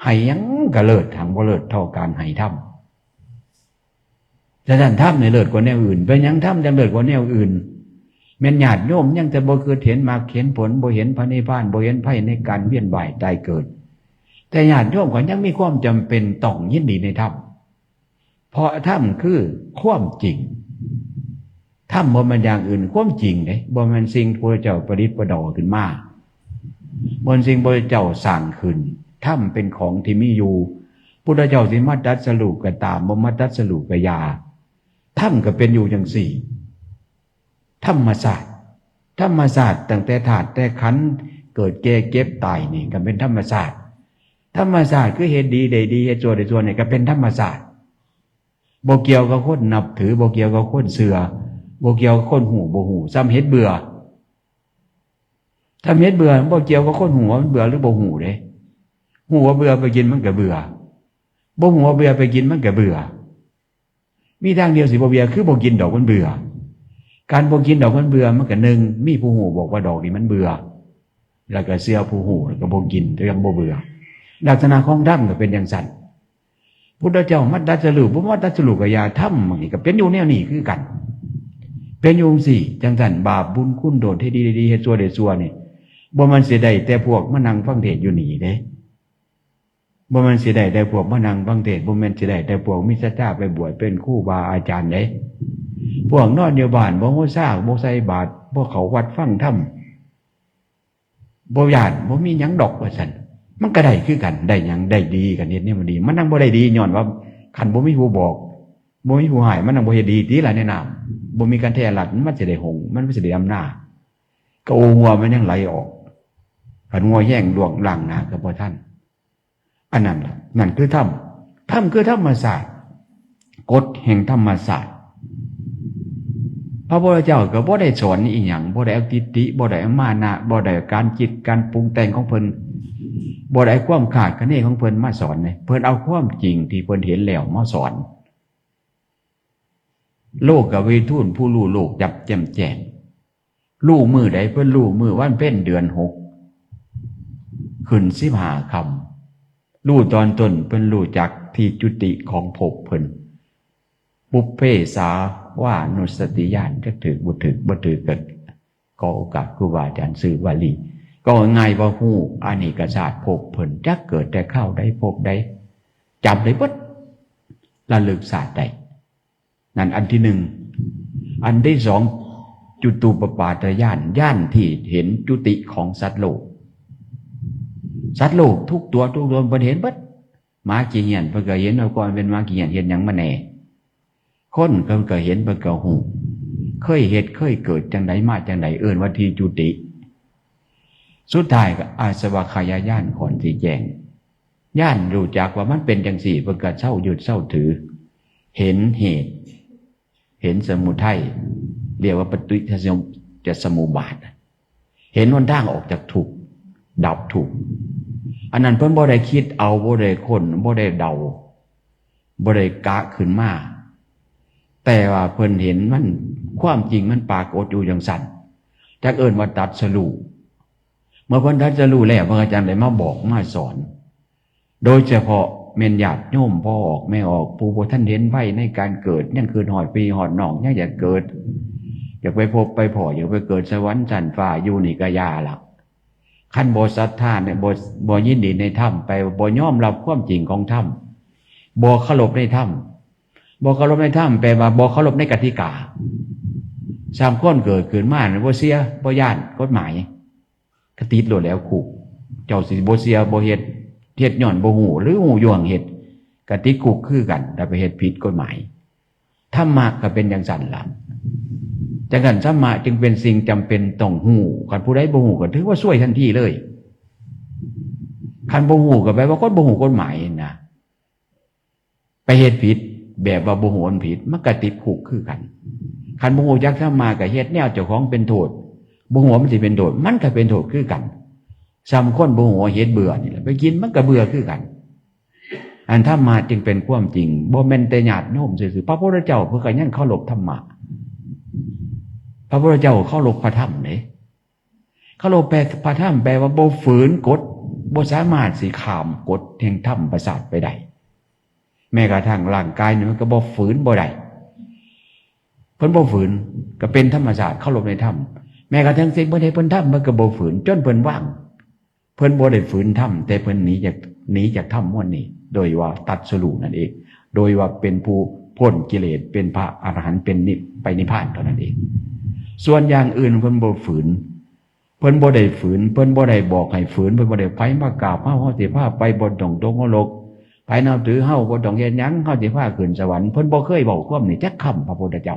ให้หยังก็เลิศ หังบ่เลิศเท่าการให้ธรรม ฉะนั้นธรรมนี่เลิศกว่าแนวอื่น เป็นหยังธรรมจังเลิศกว่าแนวอื่น แม่นญาติโยมยังแต่บ่คือเห็นมรรคเห็นผล บ่เห็นพระนิพพาน บ่เห็นภัยในการเวียนว่ายตายเกิด แต่ญาติโยมก็ยังมีความจำเป็นต้องยินดีในธรรม เพราะธรรมคือความจริง ธรรมบ่แม่นอย่างอื่น ความจริงเด้ บ่แม่นสิ่งพระเจ้าประดิษฐ์ประดอยขึ้นมา บ่แม่นสิ่งพระเจ้าสร้างขึ้น ธรรมเป็นของที่มีอยู่ พุทธเจ้าสิมาตรัสรู้ก็ตาม บ่มาตรัสรู้ก็อย่า ธรรมก็เป็นอยู่จังซี่ ธรรมชาติ ธรรมชาติตั้งแต่ธาตุแต่ขันธ์ เกิดแก่เจ็บตายนี่ก็เป็นธรรมชาติ ธรรมชาติคือเฮ็ดดีได้ดี เฮ็ดชั่วได้ชั่วนี่ก็เป็นธรรมชาติ บ่เกี่ยวกับคนนับถือ บ่เกี่ยวกับคนเชื่อ บ่เกี่ยวกับคนฮู้บ่ฮู้ ส่ำเห็ดเบื่อ ส่ำเห็ดเบื่อ บ่เกี่ยวกับคนฮู้ว่ามันเบื่อหรือบ่ฮู้เด้ ฮู้ว่าเบื่อไปกินมันก็เบื่อ บ่ฮู้ว่าเบื่อไปกินมันก็เบื่อ มีทางเดียวสิบ่เบื่อ คือบ่กินดอกมันเบื่อ การบ่กินดอกมันเบื่อ มันก็หนึ่ง มีผู้ฮู้บอกว่าดอกนี้มันเบื่อ แล้วก็เชื่อผู้ฮู้ แล้วก็บ่กิน แต่ยังบ่เบื่อ ลักษณะของธรรมก็เป็นจังซั่น พุทธเจ้ามาตรัสรู้ บ่มาตรัสรู้ก็อย่า ธรรมนี่ก็เป็นอยู่แนวนี้คือกัน เป็นอยู่จังซี่ จังซั่น บาปบุญคุณโทษ เฮ็ดดีได้ดี เฮ็ดชั่วได้ชั่วนี่ บ่แม่นสิได้แต่พวกมานั่งฟังเทศน์อยู่นี่เด้ บ่แม่นสิได้แต่พวกมานั่งฟังเทศน์ บ่แม่นสิได้แต่พวกมีศรัทธาไปบวชเป็นครูบาอาจารย์เด้ พวกนอนอยู่บ้าน บ่ฮู้ซา บ่ใส่บาตร บ่เข้าวัดฟังธรรม บ่ย้าน บ่มีหยังดอกว่าซั่น มันก็ได้คือกัน ได้หยัง ได้ดี กันเฮ็ดแนวมันดี มันนั่งบ่ได้ดี ย้อนว่าคันบ่มีผู้บอก บ่มีผู้ให้ มันนั่งบ่เฮ็ดดีติล่ะ ในน้ำ บ่มีกันแท้รัด มันสิได้หง มันสิได้ดำนา ก็โองัวมันยังไหลออก คันงัวแห้งล่วงล้างหน้าก็บ่ทัน อันนั้นล่ะ นั่นคือธรรม ธรรมคือธรรมชาติ กฎแห่งธรรมชาติ พระพุทธเจ้าก็บ่ได้สอนอีหยัง บ่ได้เอาทิฏฐิ บ่ได้เอามานะ บ่ได้การคิดการปรุงแต่งของเพิ่น บ่ได้ความคาดคะเนของเพิ่นมาสอนเลย เพิ่นเอาความจริงที่เพิ่นเห็นแล้วมาสอน โลกวิทูน ผู้รู้โลกจับแจ่มแจ้ง รู้มื้อใด เพิ่นรู้มื้อวันเพ็ญเดือนหก ขึ้นสิบห้าค่ำ รู้ตอนต้น เพิ่นรู้จักที่จุติของภพเพิ่น ปุพเพสาวานุสติญาณ จักถืกบ่ถืก บ่ถืกก็ขอโอกาสครูบาอาจารย์ ชื่อวาลี ก็ง่ายว่าฮู้อเนกชาติภพเพิ่น จักเกิดแต่คราวใดภพใด จำได้เบิด ระลึกชาติได้ นั่นอันที่หนึ่ง อันที่สอง จุตูปปาทญาณ ญาณที่เห็นจุติของสัตว์โลก สัตว์โลกทุกตัวทุกตนเพิ่นเห็นเบิด หมาขี้เหี้ยนเพิ่นก็เห็นว่าก่อนเป็นหมาขี้เหี้ยน เฮ็ดหยังมาแน่ คนเพิ่นก็เห็น เพิ่นก็ฮู้ เคยเฮ็ดเคยเกิดจังใดมาจังใด เอิ้นว่าที่จุติ สุดท้ายก็อาสวัคคยญาณ ก่อนสิแจ้ง ญาณรู้จักว่ามันเป็นจังซี่ เพิ่นก็เซายึดเซาถือ เห็นเหตุ เห็นสมุทัย เรียกว่าปฏิจจสมุปบาท เห็นหนทางออกจากทุกข์ ดับทุกข์ อันนั้นเพิ่นบ่ได้คิดเอา บ่ได้ค้น บ่ได้เดา บ่ได้กะขึ้นมา แต่ว่าเพิ่นเห็นมัน ความจริงมันปรากฏอยู่จังซั่น จักเอิ้นว่าตรัสรู้ เมื่อเพิ่นตรัสรู้แล้ว เพิ่นก็จั่งได้มาบอกมาสอน โดยเฉพาะแม่นญาติโยมพ่อออกแม่ออก ผู้บ่ทันเห็นภัยในการเกิด ยังคิดฮอดพี่ฮอดน้อง ยังอยากเกิด อยากไปพบไปพ้อ อยากไปเกิดสวรรค์ชั้นฟ้า อยู่นี่ก็อย่าละ คันบ่ศรัทธาเนี่ย บ่ บ่ยินดีในธรรม ไปบ่ยอมรับความจริงของธรรม บ่เคารพในธรรม บ่เคารพในธรรม แปลว่าบ่เคารพในกติกา สร้างคนเกิดขึ้นมาเนี่ย บ่เชื่อ บ่ย้านกฎหมาย ก็ติดโลดแล้วคุก เจ้าสิบ่เชื่อบ่เฮ็ด เฮ็ดย้อนบ่ฮู้ หรือฮู้อยู่หั้นเฮ็ด ก็ติดคุกคือกัน ถ้าไปเฮ็ดผิดกฎหมาย ธรรมะก็เป็นจังซั่นล่ะ จังซั่นธรรมะจึงเป็นสิ่งจำเป็นต้องฮู้ คันผู้ใดบ่ฮู้ก็ถือว่าซวยทันทีเลย คันบ่ฮู้ก็แปลว่าคนบ่ฮู้กฎหมายนะ ไปเฮ็ดผิดแบบว่าบ่ฮู้มันผิด มันก็ติดคุกคือกัน คันบ่ฮู้จักธรรมะก็เฮ็ดแนวเจ้าของเป็นโทษ บ่ฮู้ว่ามันสิเป็นโทษ มันก็เป็นโทษคือกัน ซ้ำคนบ่ฮู้ว่าเห็ดเบื่อนี่แหละ ไปกินมันก็เบื่อคือกัน อันธรรมะจึงเป็นความจริง บ่แม่นแต่ญาติโยมซื่อๆ พระพุทธเจ้าเพิ่นก็ยังเคารพธรรมะ พระพุทธเจ้าเคารพพระธรรมเด้ เคารพแปล พระธรรมแปลว่าบ่ฝืนกฎ บ่สามารถสิข้ามกฎแห่งธรรมประสาทไปได้ แม้กระทั่งร่างกายนี่มันก็บ่ฝืนบ่ได้ เพิ่นบ่ฝืน ก็เป็นธรรมชาติ เคารพในธรรม แม้กระทั่งสิ่งเพิ่นเฮ็ดเพิ่นทำ เพิ่นก็บ่ฝืน จนเพิ่นวาง เพิ่นบ่ได้ฝืนธรรม แต่เพิ่นหนีจาก หนีจากธรรมมวลนี้ โดยว่าตรัสรู้นั่นเอง โดยว่าเป็นผู้พ้นกิเลส เป็นพระอรหันต์ เป็นนิพ- ไปนิพพานเท่านั้นเอง ส่วนอย่างอื่นเพิ่นบ่ฝืน เพิ่นบ่ได้ฝืน เพิ่นบ่ได้บอกให้ฝืน เพิ่นบ่ได้ ไผมากราบเฮา เฮาสิพาไป บ่ต้องตกนรก ไผนับถือเฮา บ่ต้องเฮ็ดหยัง เฮาสิพาขึ้นสวรรค์ เพิ่นบ่เคยเว้าความนี้จักคำ พระพุทธเจ้า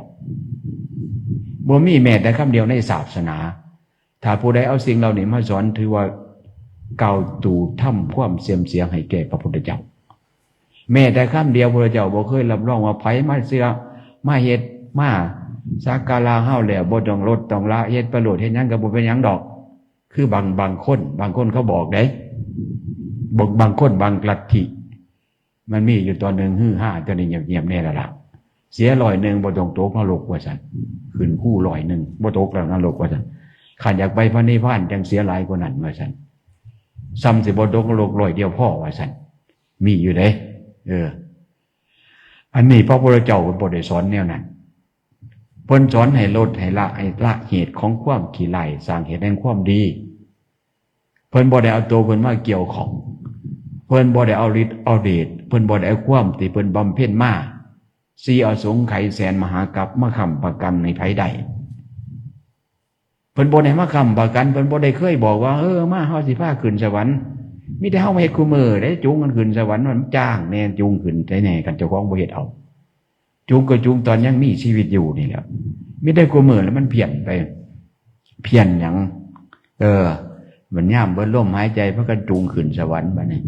บ่มีแม้แต่คำเดียวในศาสนา ถ้าผู้ใดเอาสิ่งเหล่านี้มาสอน ถือว่ากล่าวตู่ทำความเสื่อมเสียให้แก่พระพุทธเจ้า แม้แต่คำเดียว พระพุทธเจ้าบ่เคยรับรองว่าไผมาเชื่อ มาเฮ็ด มาสักการะเฮาแล้ว บ่ต้องลดต้องละ เฮ็ดไปโลด เฮ็ดหยังก็บ่เป็นหยังดอก คือบาง บางคน บางคนเขาบอกเด้ บาง บางคน บางลัทธิ มันมีอยู่ตอนหนึ่ง ฮือฮา ตอนนี้เงียบๆ แน่แล้วล่ะ เสียร้อยหนึ่ง บ่ต้องตกนรกว่าซั่น ขึ้นภูร้อยหนึ่ง บ่ตกแล้วนรกว่าซั่น คันอยากไปพระนิพพานจั่งเสียหลายกว่านั้นว่าซั่น ซ้ำสิบ่ตกนรกร้อยเดียวพอว่าซั่น มีอยู่เด้ เออ อันนี้พระพุทธเจ้าเพิ่นบ่ได้สอนแนวนั้น เพิ่นสอนให้ลด ให้ละ ให้ละเหตุของความขี้ร้าย สร้างเหตุแห่งความดี เพิ่นบ่ได้เอาตัวเพิ่นมาเกี่ยวข้อง เพิ่นบ่ได้เอาฤทธิ์เอาเดช เพิ่นบ่ได้เอาความที่เพิ่นบำเพ็ญมา สี่อสงไขยแสนมหากัปมาค้ำประกันให้ไผได้ เพิ่นบ่ได้มาค้ำประกัน เพิ่นบ่ได้เคยบอกว่า เออ มาเฮาสิพาขึ้นสวรรค์ มีแต่เฮามาเฮ็ดคู่มื้อเด้ จูงกันขึ้นสวรรค์ มันจ้างแหน่ จูงขึ้นได้แหน่ คันเจ้าของบ่เฮ็ดเอา จูงก็จูงตอนยังมีชีวิตอยู่นี่แหละ มีแต่คู่มื้อแล้วมันเพี้ยนไป เพี้ยนหยัง เออ มันยามเบิดลมหายใจพากันจูงขึ้นสวรรค์บัดนี้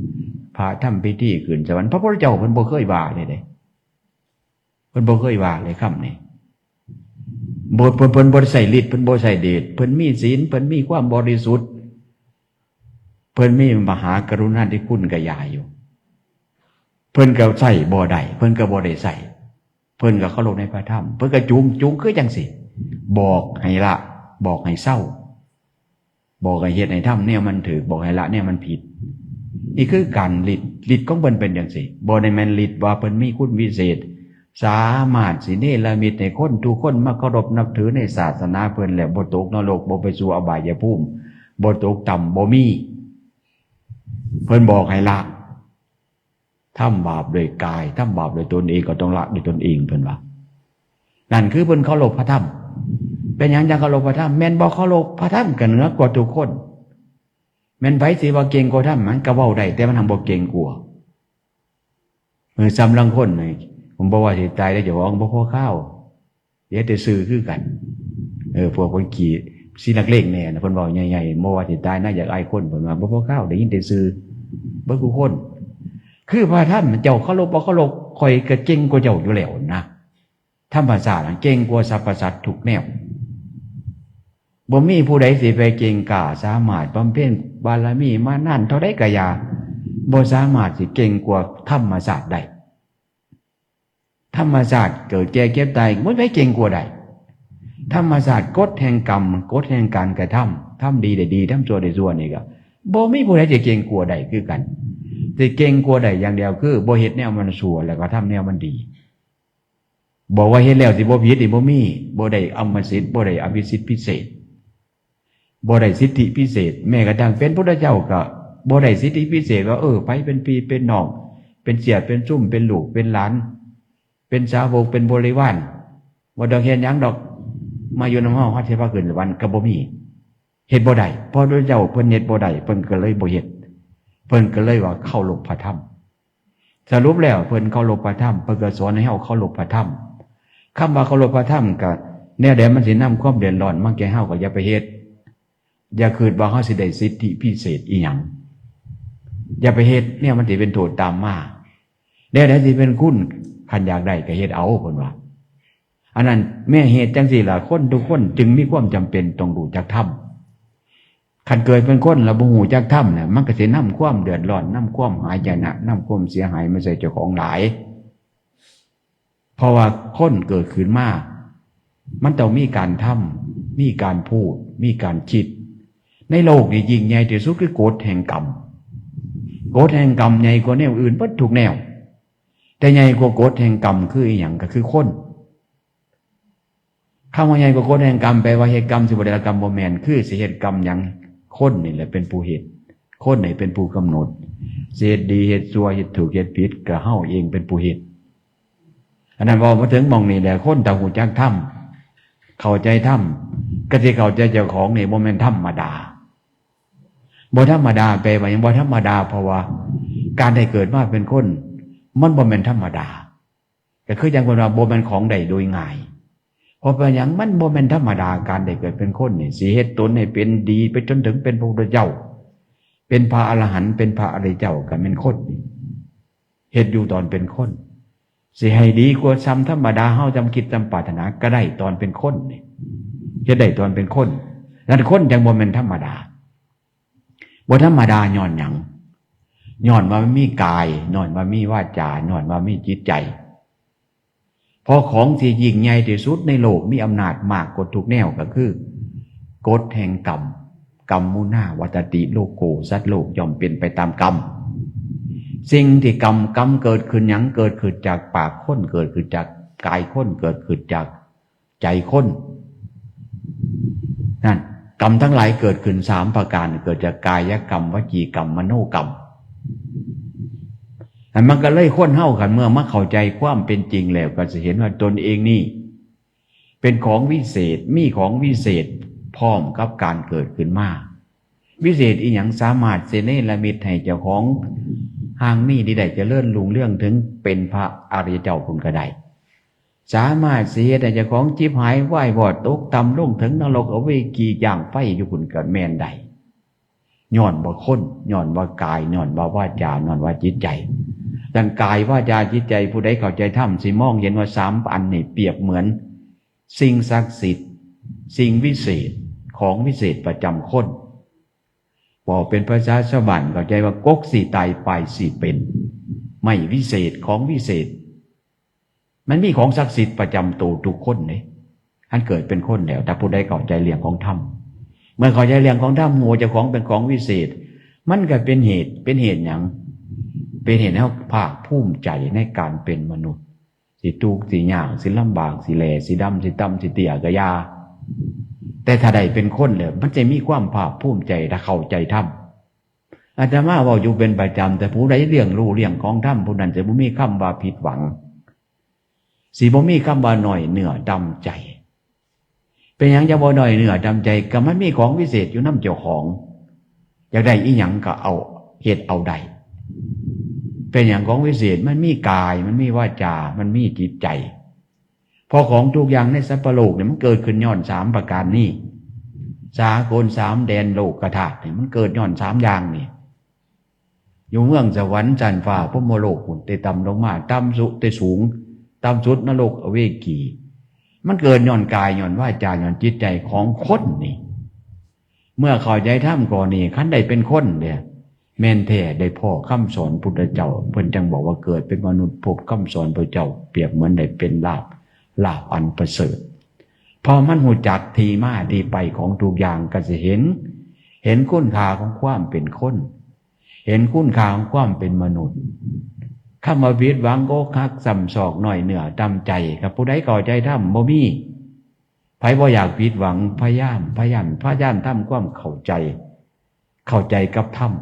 พระทำพิธีขึ้นสวรรค์ พระพุทธเจ้าเพิ่นบ่เคยว่าเลยเด้ เพิ่นบ่เคยว่าเลยคำนี้ บ่ เพิ่น เพิ่นบ่ได้ใช้ฤทธิ์ เพิ่นบ่ใช้เดช เพิ่นมีศีล เพิ่นมีความบริสุทธิ์ เพิ่นมีมหากรุณาธิคุณกะยาอยู่ เพิ่นก็ใช้บ่ได้ เพิ่นก็บ่ได้ใช้ เพิ่นก็เคารพในพระธรรม เพิ่นก็จูง จูงคือจั่งซี้ บอกให้ละ บอกให้เซา บอกให้เฮ็ดให้ทำแนวมันถูก บอกให้ละแนวมันผิด นี่คือการฤทธิ์ ฤทธิ์ของเพิ่นเป็นจั่งซี้ บ่ได้แม่นฤทธิ์ว่าเพิ่นมีคุณวิเศษ สามารถสิเนรมิตให้คนทุกคนมาเคารพนับถือในศาสนาเพิ่นแล้วบ่ตกนรก บ่ไปสู่อบายภูมิ บ่ตกต่ำ บ่มี เพิ่นบอกให้ละ ทำบาปด้วยกาย ทำบาปด้วยตนเองก็ต้องละด้วยตนเอง เพิ่นว่า นั่นคือเพิ่นเคารพพระธรรม เป็นหยังจั่งเคารพพระธรรม แม่นบ่เคารพพระธรรมก็เหนือกว่าทุกคน แม่นไผสิว่าเก่งกว่าธรรม มันก็เว้าได้ แต่มันหั้นบ่เก่งกว่า เออ ซ้ำลางคนนี่ ผมบ่ว่าสิตายแล้วเจ้าของบ่พอคาว เฮ็ดแต่ซื่อคือกัน เออ พวกเพิ่นขี้ สินักเลงแน่นะ เพิ่นเว้าใหญ่ๆ บ่ว่าสิตายนะ อยากอายคน เพิ่นว่าบ่พอคาว ได้ยินแต่ซื่อ เบิดทุกคน คือพระธรรมเจ้าเคารพบ่เคารพ ข้อยก็เก่งกว่าเจ้าอยู่แล้วนะ ธรรมชาติน่ะเก่งกว่าสรรพสัตว์ทุกแนว บ่มีผู้ใดสิไปเก่งกล้า สามารถบำเพ็ญบารมีมานานเท่าใดก็อย่า บ่สามารถสิเก่งกว่าธรรมชาติได้ ธรรมชาติเกิดแก่เจ็บตาย บ่มีไผเก่งกว่าได้ ธรรมชาติกฎแห่งกรรม กฎแห่งการกระทำ ทำดีได้ดี ทำชั่วได้ชั่วนี่ก็ บ่มีผู้ใดจะเก่งกว่าได้คือกัน สิเก่งกว่าได้อย่างเดียวคือ บ่เฮ็ดแนวมันชั่ว แล้วก็ทำแนวมันดี บอกว่าเฮ็ดแล้วสิบ่ผิดนี่บ่มี บ่ได้อำมสิทธิ์ บ่ได้อภิสิทธิ์พิเศษ บ่ได้สิทธิพิเศษ แม้กระทั่งเป็นพุทธเจ้าก็บ่ได้สิทธิพิเศษว่า เออ ไผเป็นพี่เป็นน้อง เป็นเสียเป็นซุ่ม เป็นลูกเป็นหลาน เป็นสาวก เป็นบริวาร บ่ต้องเฮ็ดหยังดอก มาอยู่นำเฮา เฮาสิพาขึ้นสวรรค์ ก็บ่มี เฮ็ดบ่ได้ เพราะพระเจ้าเพิ่นเฮ็ดบ่ได้ เพิ่นก็เลยบ่เฮ็ด เพิ่นก็เลยว่าเคารพพระธรรม สรุปแล้วเพิ่นเคารพพระธรรม เพิ่นก็สอนให้เฮาเคารพพระธรรม คำว่าเคารพพระธรรมก็ แนวใดมันสินำความเดือดร้อนมาแก่เฮาก็อย่าไปเฮ็ด อย่าคิดว่าเฮาสิได้สิทธิพิเศษอีหยัง อย่าไปเฮ็ด แนวมันสิเป็นโทษตามมา แนวใดสิเป็นคุณ คันอยากได้ก็เฮ็ดเอา เพิ่นว่า อันนั้นแม่เหตุจั่งซี้ล่ะ คนทุกคนจึงมีความจำเป็นต้องรู้จักธรรม คันเกิดเป็นคนแล้วบ่ฮู้จักธรรมเนี่ย มันก็สินำความเดือดร้อน นำความหายนะ นำความเสียหายมาใส่เจ้าของหลาย เพราะว่าคนเกิดขึ้นมา มันต้องมีการทำ มีการพูด มีการคิด ในโลกนี้ยิ่งใหญ่ที่สุดคือกฎแห่งกรรม กฎแห่งกรรมใหญ่กว่าแนวอื่นเบิดทุกแนว แต่ใหญ่กว่ากฎแห่งกรรมคืออีหยัง ก็คือคน คำว่าใหญ่กว่ากฎแห่งกรรม แปลว่าเฮ็ดกรรมสิบ่ได้รับกรรม บ่แม่น คือสิเฮ็ดกรรมหยัง คนนี่แหละเป็นผู้เฮ็ด คนนี่เป็นผู้กำหนด สิเฮ็ดดีเฮ็ดชั่ว เฮ็ดถูกเฮ็ดผิด ก็เฮาเองเป็นผู้เฮ็ด อันนั้นเว้ามาถึงหม่องนี้แล้ว คนถ้าฮู้จักธรรม เข้าใจธรรม ก็สิเข้าใจเจ้าของนี่บ่แม่นธรรมดา บ่ธรรมดา แปลว่าหยัง บ่ธรรมดา เพราะว่าการได้เกิดมาเป็นคน มันบ่แม่นธรรมดา ก็คือจั่งเพิ่นว่าบ่แม่นของได้โดยง่าย เพราะเป็นหยัง มันบ่แม่นธรรมดา การได้เกิดเป็นคนนี่ สิเฮ็ดตนให้เป็นดีไปจนถึงเป็นพระพุทธเจ้า เป็นพระอรหันต์ เป็นพระอริยเจ้า ก็แม่นคนนี่ เฮ็ดอยู่ตอนเป็นคน สิให้ดีกว่าส่ำธรรมดา เฮาส่ำคิดส่ำปรารถนาก็ได้ตอนเป็นคนนี่ เฮ็ดได้ตอนเป็นคน นั้นคนจั่งบ่แม่นธรรมดา บ่ธรรมดาย้อนหยัง ย้อนว่ามันมีกาย ย้อนว่ามีวาจา ย้อนว่ามีจิตใจ เพราะของที่ยิ่งใหญ่ที่สุดในโลก มีอำนาจมากกว่าทุกแนวก็คือ กฎแห่งกรรม กรรมุนาวัตติโลโก สัตว์โลกย่อมเป็นไปตามกรรม สิ่งที่กรรม กรรมเกิดขึ้นหยัง เกิดขึ้นจากปากคน เกิดขึ้นจากกายคน เกิดขึ้นจากใจคน นั่น กรรมทั้งหลายเกิดขึ้นสามประการ เกิดจากกายกรรม วจีกรรม มโนกรรม อันมันก็เลยคนเฮา คันเมื่อมาเข้าใจความเป็นจริงแล้ว ก็จะเห็นว่าตนเองนี่ เป็นของวิเศษ มีของวิเศษพร้อมกับการเกิดขึ้นมา วิเศษอีหยัง สามารถสิเนรมิตให้เจ้าของห่างมีดีได้เจริญรุ่งเรืองถึงเป็นพระอริยเจ้าพุ้นก็ได้ สามารถสิเฮ็ดให้เจ้าของจิบหายวายวอดตกต่ำลงถึงนรกอเวจีย่างไฟอยู่พุ้นก็แม่นได้ ย้อนว่าคน ย้อนว่ากาย ย้อนว่าวาจา ย้อนว่าจิตใจ ดังกายวาจาจิตใจ ผู้ใดเข้าใจธรรมสิมองเห็นว่าสามอันนี้เปรียบเหมือนสิ่งศักดิ์สิทธิ์ สิ่งวิเศษ ของวิเศษประจำคน บอกเป็นภาษาชาวบ้านเข้าใจว่ากกสิตายปายสิเป็น ไม้วิเศษ ของวิเศษ มันมีของศักดิ์สิทธิ์ประจำตัวทุกคนเด้ อันเกิดเป็นคนแล้ว ถ้าผู้ใดเข้าใจเรื่องของธรรม เมื่อเข้าใจเรื่องของธรรม ฮู้เจ้าของเป็นของวิเศษ มันก็เป็นเหตุ เป็นเหตุหยัง เป็นเหตุให้เราภาคภูมิใจในการเป็นมนุษย์ สิทุกข์สิยาก สิลำบาก สิแหล่ สิดำ สิต่ำ สิเตี้ยก็อย่า แต่ถ้าได้เป็นคนแล้ว มันจะมีความภาคภูมิใจ ถ้าเข้าใจธรรม อาตมาเว้าอยู่เป็นประจำ แต่ผู้ใดเลี้ยงรู้เรื่องของธรรม ผู้นั้นจะบ่มีคำว่าผิดหวัง สิบ่มีคำว่าน้อยเนื้อต่ำใจ เป็นหยังจะบ่น้อยเนื้อต่ำใจ ก็มันมีของวิเศษอยู่นำเจ้าของ อยากได้อีหยังก็เอา เฮ็ดเอาได้ เป็นหยังของวิเศษ มันมีกาย มันมีวาจา มันมีจิตใจ เพราะของทุกอย่างในสัพพะโลกเนี่ยมันเกิดขึ้นย้อนสามประการนี้ สากลสามแดนโลกธาตุเนี่ยมันเกิดย้อนสามอย่างนี่ อยู่เมืองสวรรค์ชั้นฟ้าพรหมโลกพุ้น แต่ต่ำลงมา ต่ำสุด แต่สูง ต่ำสุดนรกอเวจี มันเกิดย้อนกาย ย้อนวาจา ย้อนจิตใจของคนนี่ เมื่อเข้าใจธรรมข้อนี้ คันได้เป็นคนเนี่ย แม่นแท้ได้พ้อคำสอนพุทธเจ้า เพิ่นจั่งบอกว่าเกิดเป็นมนุษย์พบคำสอนพระเจ้า เปรียบเหมือนได้เป็นลาภ ลาภอันประเสริฐ เพราะมันฮู้จักที่มาที่ไปของทุกอย่าง ก็สิเห็น เห็นคุณค่าของความเป็นคน เห็นคุณค่าของความเป็นมนุษย์ คำว่าผิดหวัง อกหัก ซ้ำซอก น้อยเนื้อต่ำใจ ครับ ผู้ใดเข้าใจธรรมบ่มี ไผบ่อยากผิดหวัง พยายาม พยายาม พยายามทำความเข้าใจ เข้าใจกับธรรม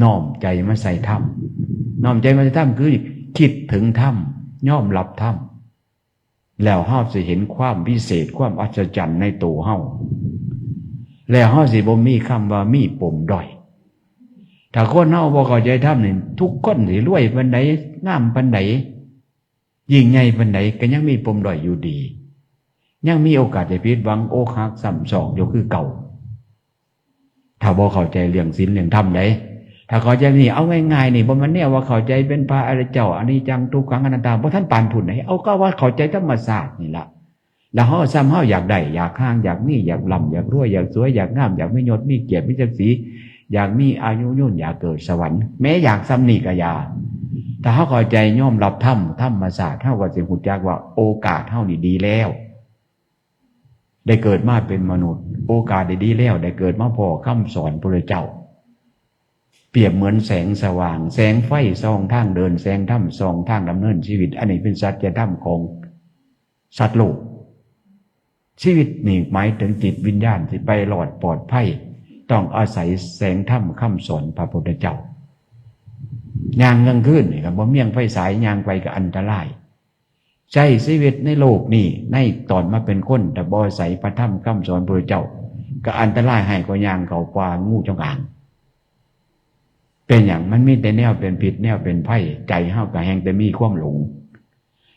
น้อมใจมาใส่ธรรม น้อมใจมาใส่ธรรมคือคิดถึงธรรม ยอมรับธรรม แล้วเฮาสิเห็นความวิเศษ ความอัศจรรย์ในตัวเฮา แล้วเฮาสิบ่มีคำว่ามีปมด้อย ถ้าคนเฮาบ่เข้าใจธรรมนี่ ทุกคนสิรวยปานใด งามปานใด ยิ่งใหญ่ปานใด ก็ยังมีปมด้อยอยู่ดี ยังมีโอกาสจะผิดหวัง อกหัก ซ้ำซอกอยู่คือเก่า ถ้าบ่เข้าใจเรื่องศีลเรื่องธรรมใด ถ้าเข้าใจนี่ เอาง่ายๆนี่ บ่แม่นแนวว่าเข้าใจเป็นพระอริยเจ้า อนิจจัง ทุกขัง อนัตตา บ่ทันปานพุ้นใด เอาก็ว่าเข้าใจธรรมชาตินี่ล่ะ แล้วเฮาซ้ำเฮาอยากได้ อยากห่าง อยากมี อยากร่ำ อยากรวย อยากสวย อยากงาม อยากมียศ มีเกียรติ มีศักดิ์ศรี อยากมีอายุยืน อยากเกิดสวรรค์ แม้อยากซ้ำนี่ก็อย่า ถ้าเฮาเข้าใจยอมรับธรรม ธรรมชาติ เฮาก็สิรู้จักว่าโอกาสเฮานี่ดีแล้ว ได้เกิดมาเป็นมนุษย์ โอกาสดีๆแล้ว ได้เกิดมาพ้อคำสอนพระพุทธเจ้า เปรียบเหมือนแสงสว่าง แสงไฟส่องทางเดิน แสงธรรมส่องทางดำเนินชีวิต อันนี้เป็นสัจธรรมของสัตว์โลก ชีวิตนี่หมายถึงจิตวิญญาณที่ไปรอดปลอดภัย ต้องอาศัยแสงธรรมคำสอนพระพุทธเจ้า ย่างกลางคืนนี่ก็บ่เมียงไฟสาย ย่างไปก็อันตราย ใช้ชีวิตในโลกนี้ ในตอนมาเป็นคน แต่บ่อาศัยพระธรรมคำสอนพระพุทธเจ้า ก็อันตรายให้ก็ย่างเข้าป่างูจงอาง เป็นหยัง มันมีแต่แนวเป็นพิษ แนวเป็นภัย ใจเฮาก็แฮงแต่มีความหลง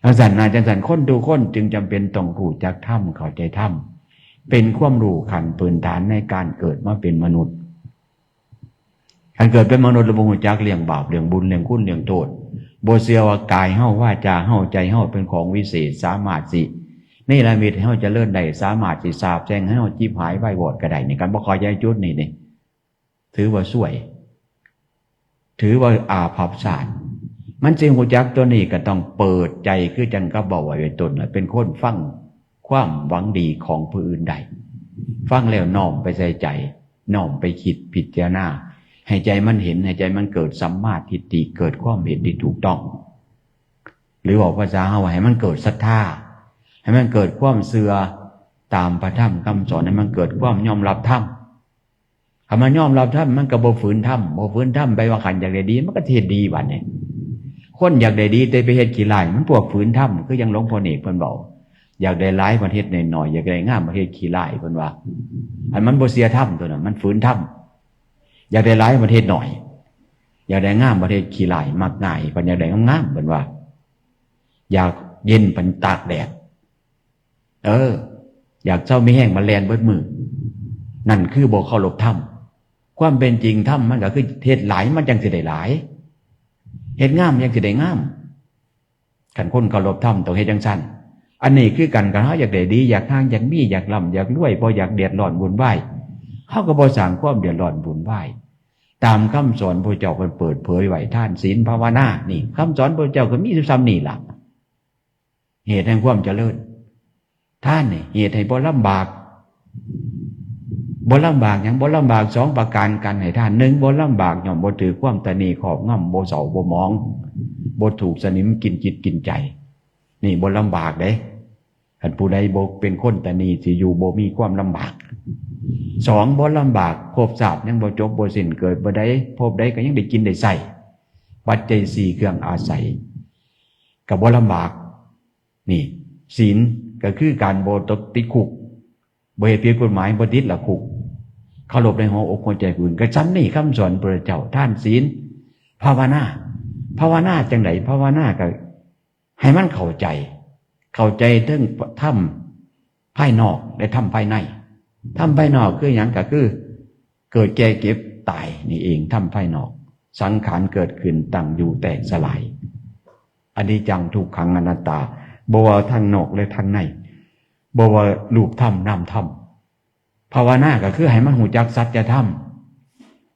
จังซั่นนะ จังซั่น คนทุกคนจึงจำเป็นต้องรู้จักธรรม เข้าใจธรรม เป็นความรู้ขั้นพื้นฐานในการเกิดมาเป็นมนุษย์ คันเกิดเป็นมนุษย์แล้วบ่รู้จักเรื่องบาป เรื่องบุญ เรื่องคุณ เรื่องโทษ บ่เชื่อว่ากายเฮา วาจาเฮา ใจเฮาเป็นของวิเศษ สามารถสิเนรมิตให้เฮาเจริญได้ สามารถสิสาปแช่งให้เฮาจิบหายวายวอดก็ได้นี่ คันบ่เข้าใจจุดนี้นี่ ถือว่าซวย ถือว่าอาภัพชาติ มันสิรู้จักตัวนี้ก็ต้องเปิดใจ คือจังกับเว้าไว้เป็นต้นน่ะ เป็นคนฟังความหวังดีของผู้อื่นได้ ฟังแล้วน้อมไปใส่ใจ น้อมไปคิดพิจารณา ให้ใจมันเห็น ให้ใจมันเกิดสัมมาทิฏฐิ เกิดความเห็นที่ถูกต้อง หรือเว้าภาษาเฮาว่าให้มันเกิดศรัทธา ให้มันเกิดความเชื่อตามพระธรรมคำสอน ให้มันเกิดความยอมรับธรรม คันมันยอมรับธรรม มันก็บ่ฝืนธรรม บ่ฝืนธรรม แปลว่าคันอยากได้ดี มันก็สิเฮ็ดดีบัดนี้ คนอยากได้ดีแต่ไปเฮ็ดขี้ร้าย มันพวกฝืนธรรม คือจั่งหลวงพ่อเนกเพิ่นเว้า อยากได้หลายบัดเฮ็ดน้อยๆ อยากได้งามบัดเฮ็ดขี้ร้าย เพิ่นว่า อันมันบ่เชื่อธรรมตัวนั้น มันฝืนธรรม อยากได้หลายบัดเฮ็ดน้อย อยากได้งามบัดเฮ็ดขี้ร้าย มักง่าย บัดอยากได้งามๆ เพิ่นว่า อยากเย็นบัดตากแดด เออ อยากเซามีแฮงบัดแล่นเบิดมื้อ นั่นคือบ่เคารพธรรม ความเป็นจริงธรรมมันก็คือเฮ็ดหลายมันจั่งสิได้หลาย เฮ็ดงามจั่งสิได้งาม คันคนเคารพธรรมต้องเฮ็ดจั่งซั้น อันนี้คือกัน คันเฮาอยากได้ดี อยากห่าง อยากมี อยากร่ำ อยากรวย บ่อยากเดือดร้อนวุ่นวาย เฮาก็บ่สร้างความเดือดร้อนวุ่นวาย ตามคำสอนพระเจ้าเพิ่นเปิดเผยไว้ ทาน ศีล ภาวนา นี่ คำสอนพระเจ้าก็มีอยู่ส่ำนี้ล่ะ เหตุแห่งความเจริญ ทานนี่เหตุให้บ่ลำบาก บ่ลำบากหยัง บ่ลำบากสองประการ การให้ทาน หนึ่ง บ่ลำบากย้อนบ่ถืกความตระหนี่ครอบงำ บ่เศร้าบ่หมอง บ่ถูกสนิมกินจิตกินใจ นี่บ่ลำบากเด้ คันผู้ใดบ่เป็นคนตระหนี่สิอยู่บ่มีความลำบาก สอง บ่ลำบาก ภพชาติยังบ่จบบ่สิ้น เกิดบ่ได้ ภพใดก็ยังได้กินได้ใช้ ปัจจัยสี่เครื่องอาศัย ก็บ่ลำบาก นี่ ศีลก็คือการบ่ตกติดคุก บ่เฮ็ดผิดกฎหมาย บ่ติดละคุก เคารพในหัวอกหัวใจผู้อื่น ก็ส่ำนี้คำสอนพระเจ้า ทาน ศีล ภาวนา ภาวนาจั่งใด ภาวนาก็ให้มันเข้าใจ เข้าใจเทิงธรรมภายนอกและธรรมภายใน ธรรมภายนอกคือหยัง ก็คือ เกิดแก่เจ็บตายนี่เอง ธรรมภายนอก สังขารเกิดขึ้น ตั้งอยู่ แตกสลาย อนิจจัง ทุกขัง อนัตตา บ่ว่าทางนอกและทางใน บ่ว่ารูปธรรมนามธรรม ภาวนาก็คือให้มันรู้จักสัจธรรม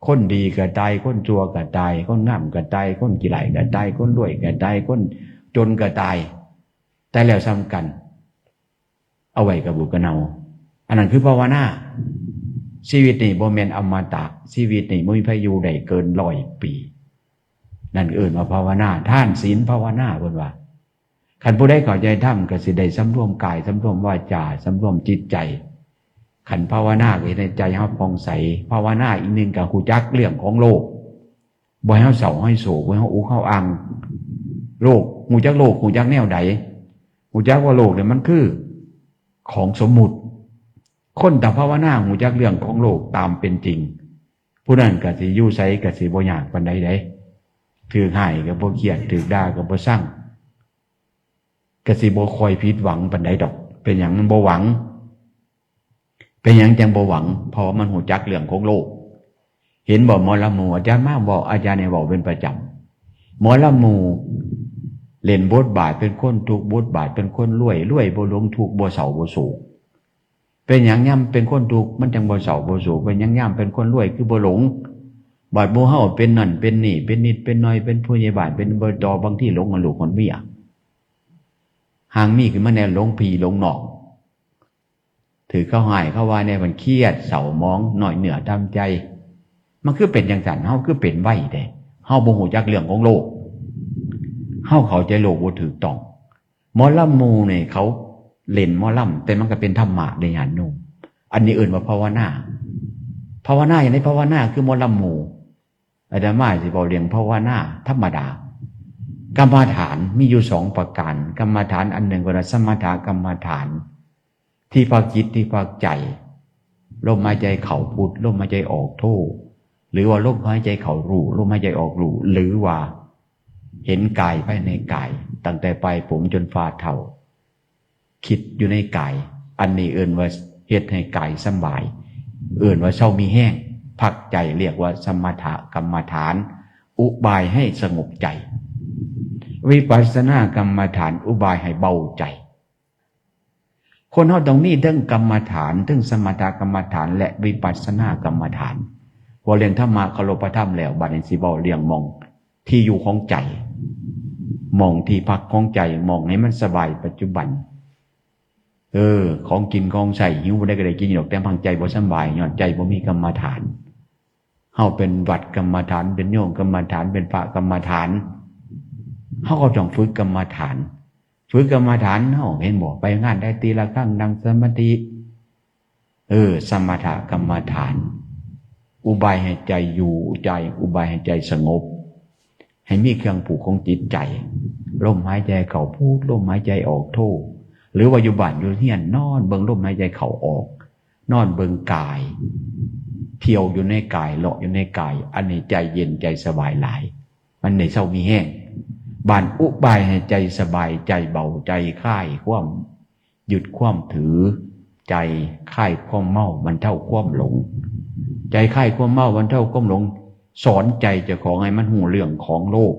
คนดีก็ตาย คนชั่วก็ตาย คนงามก็ตาย คนขี้ร้ายก็ตาย คนรวยก็ตาย คนจนก็ตาย ตายแล้วส่ำกัน เอาไว้กับบุกกะเนา อันนั้นคือภาวนา ชีวิตนี่บ่แม่นอมตะ ชีวิตนี่บ่มีไผอยู่ได้เกินร้อยปี นั่นเอิ้นว่าภาวนา ทาน ศีล ภาวนา เพิ่นว่า คันผู้ใดเข้าใจธรรมก็สิได้สำรวมกาย สำรวมวาจา สำรวมจิตใจ คันภาวนาก็เฮ็ดให้ใจเฮาผ่องใส ภาวนาอีกหนึ่งก็รู้จักเรื่องของโลก บ่ให้เฮาเศร้าให้โศก บ่ให้เฮาอุกเฮาอัง โลก รู้จักโลก รู้จักแนวใด รู้จักว่าโลกเนี่ยมันคือของสมมุติ คนถ้าภาวนารู้จักเรื่องของโลกตามเป็นจริง ผู้นั้นก็สิอยู่ไสก็สิบ่ยากปานใดเด้ ถืกฮ้ายก็บ่เครียด ถืกด่าก็บ่ซัง ก็สิบ่ค่อยผิดหวังปานใดดอก เป็นหยังมันบ่หวัง เป็นหยังจั่งบ่หวัง เพราะว่ามันรู้จักเรื่องของโลก เห็นบ่ หมอลำหมู่ อาจารย์มาเว้า อาจารย์ให้เว้าเป็นประจำ หมอลำหมู่ เล่นบทบาทเป็นคนทุกข์ บทบาทเป็นคนรวย รวยบ่หลง ทุกข์บ่เศร้าบ่โศก เป็นหยังยามเป็นคนทุกข์มันจังบ่เศร้าบ่โศก เป็นหยังยามเป็นคนรวยคือบ่หลง บาดหมู่เฮาเป็นนั่นเป็นนี่ เป็นนิดเป็นหน่อย เป็นผู้ใหญ่บ้าน เป็นอบต บางทีหลงฮอดลูกฮอดเมีย ห่างมีขึ้นมาแน่ หลงพี่หลงน้อง ถืกเขาฮ้ายเขาว่าแน่ มันเครียดเศร้าหมอง น้อยเนื้อต่ำใจ มันคือเป็นจังซั่น เฮาคือเป็นไวแท้ เฮาบ่ฮู้จักเรื่องของโลก เฮาเข้าใจโลกบ่ถูกต้อง หมอลำหมู่นี่เขาเล่นหมอลำ แต่มันก็เป็นธรรมะเด้ญาติโยม อันนี้เอิ้นว่าภาวนา ภาวนาอย่างใด ภาวนาคือหมอลำหมู่ อาตมาสิเว้าเรื่องภาวนาธรรมดา กรรมฐานมีอยู่สองประการ กรรมฐานอันหนึ่งก็เรียกสมถกรรมฐาน ที่พักจิตที่พักใจ ลมหายใจเข้าพุท ลมหายใจออกโท หรือว่าลมหายใจเข้ารู้ ลมหายใจออกรู้ หรือว่าเห็นกายภายในกาย ตั้งแต่ปลายผมจนฝ่าเท้า คิดอยู่ในกาย อันนี้เอิ้นว่าเฮ็ดให้กายสำบาย เอิ้นว่าเซามีแฮง พักใจ เรียกว่าสมถกรรมฐาน อุบายให้สงบใจ วิปัสสนากรรมฐาน อุบายให้เบาใจ คนเฮาต้องมีทั้งกรรมฐาน ทั้งสมถกรรมฐาน และวิปัสสนากรรมฐาน เว้าเรื่องธรรมะเคารพธรรมแล้ว บัดนี้สิเว้าเรื่องหม่องที่อยู่ของใจ หม่องที่พักของใจ หม่องให้มันสบายปัจจุบัน เออ ของกินของใช้ หิวบ่ได้ก็ได้กินดอก แต่บางใจบ่สำบาย ย้อนใจบ่มีกรรมฐาน เฮาเป็นวัดกรรมฐาน เป็นโยมกรรมฐาน เป็นพระกรรมฐาน เฮาก็ต้องฝึกกรรมฐาน ฝึกกรรมฐาน เฮาเห็นบ่ ไปงานใดตีระฆัง นั่งสมาธิ เออ สมถกรรมฐาน อุบายให้ใจอยู่ใจ อุบายให้ใจสงบ ให้มีเครื่องผูกของจิตใจ ลมหายใจเข้าพุท ลมหายใจออกโท หรือว่าอยู่บ้านอยู่เรือน นอนเบิ่งลมหายใจเข้าออก นอนเบิ่งกาย เที่ยวอยู่ในกาย เลาะอยู่ในกาย อันนี้ใจเย็นใจสบายหลาย มันได้เซามีแฮง บาดอุบายให้ใจสบาย ใจเบา ใจคลายความยึดความถือ ใจคลายความเมา บรรเทาความหลง ใจคลายความเมา บรรเทาความหลง สอนใจเจ้าของให้มันฮู้เรื่องของโลก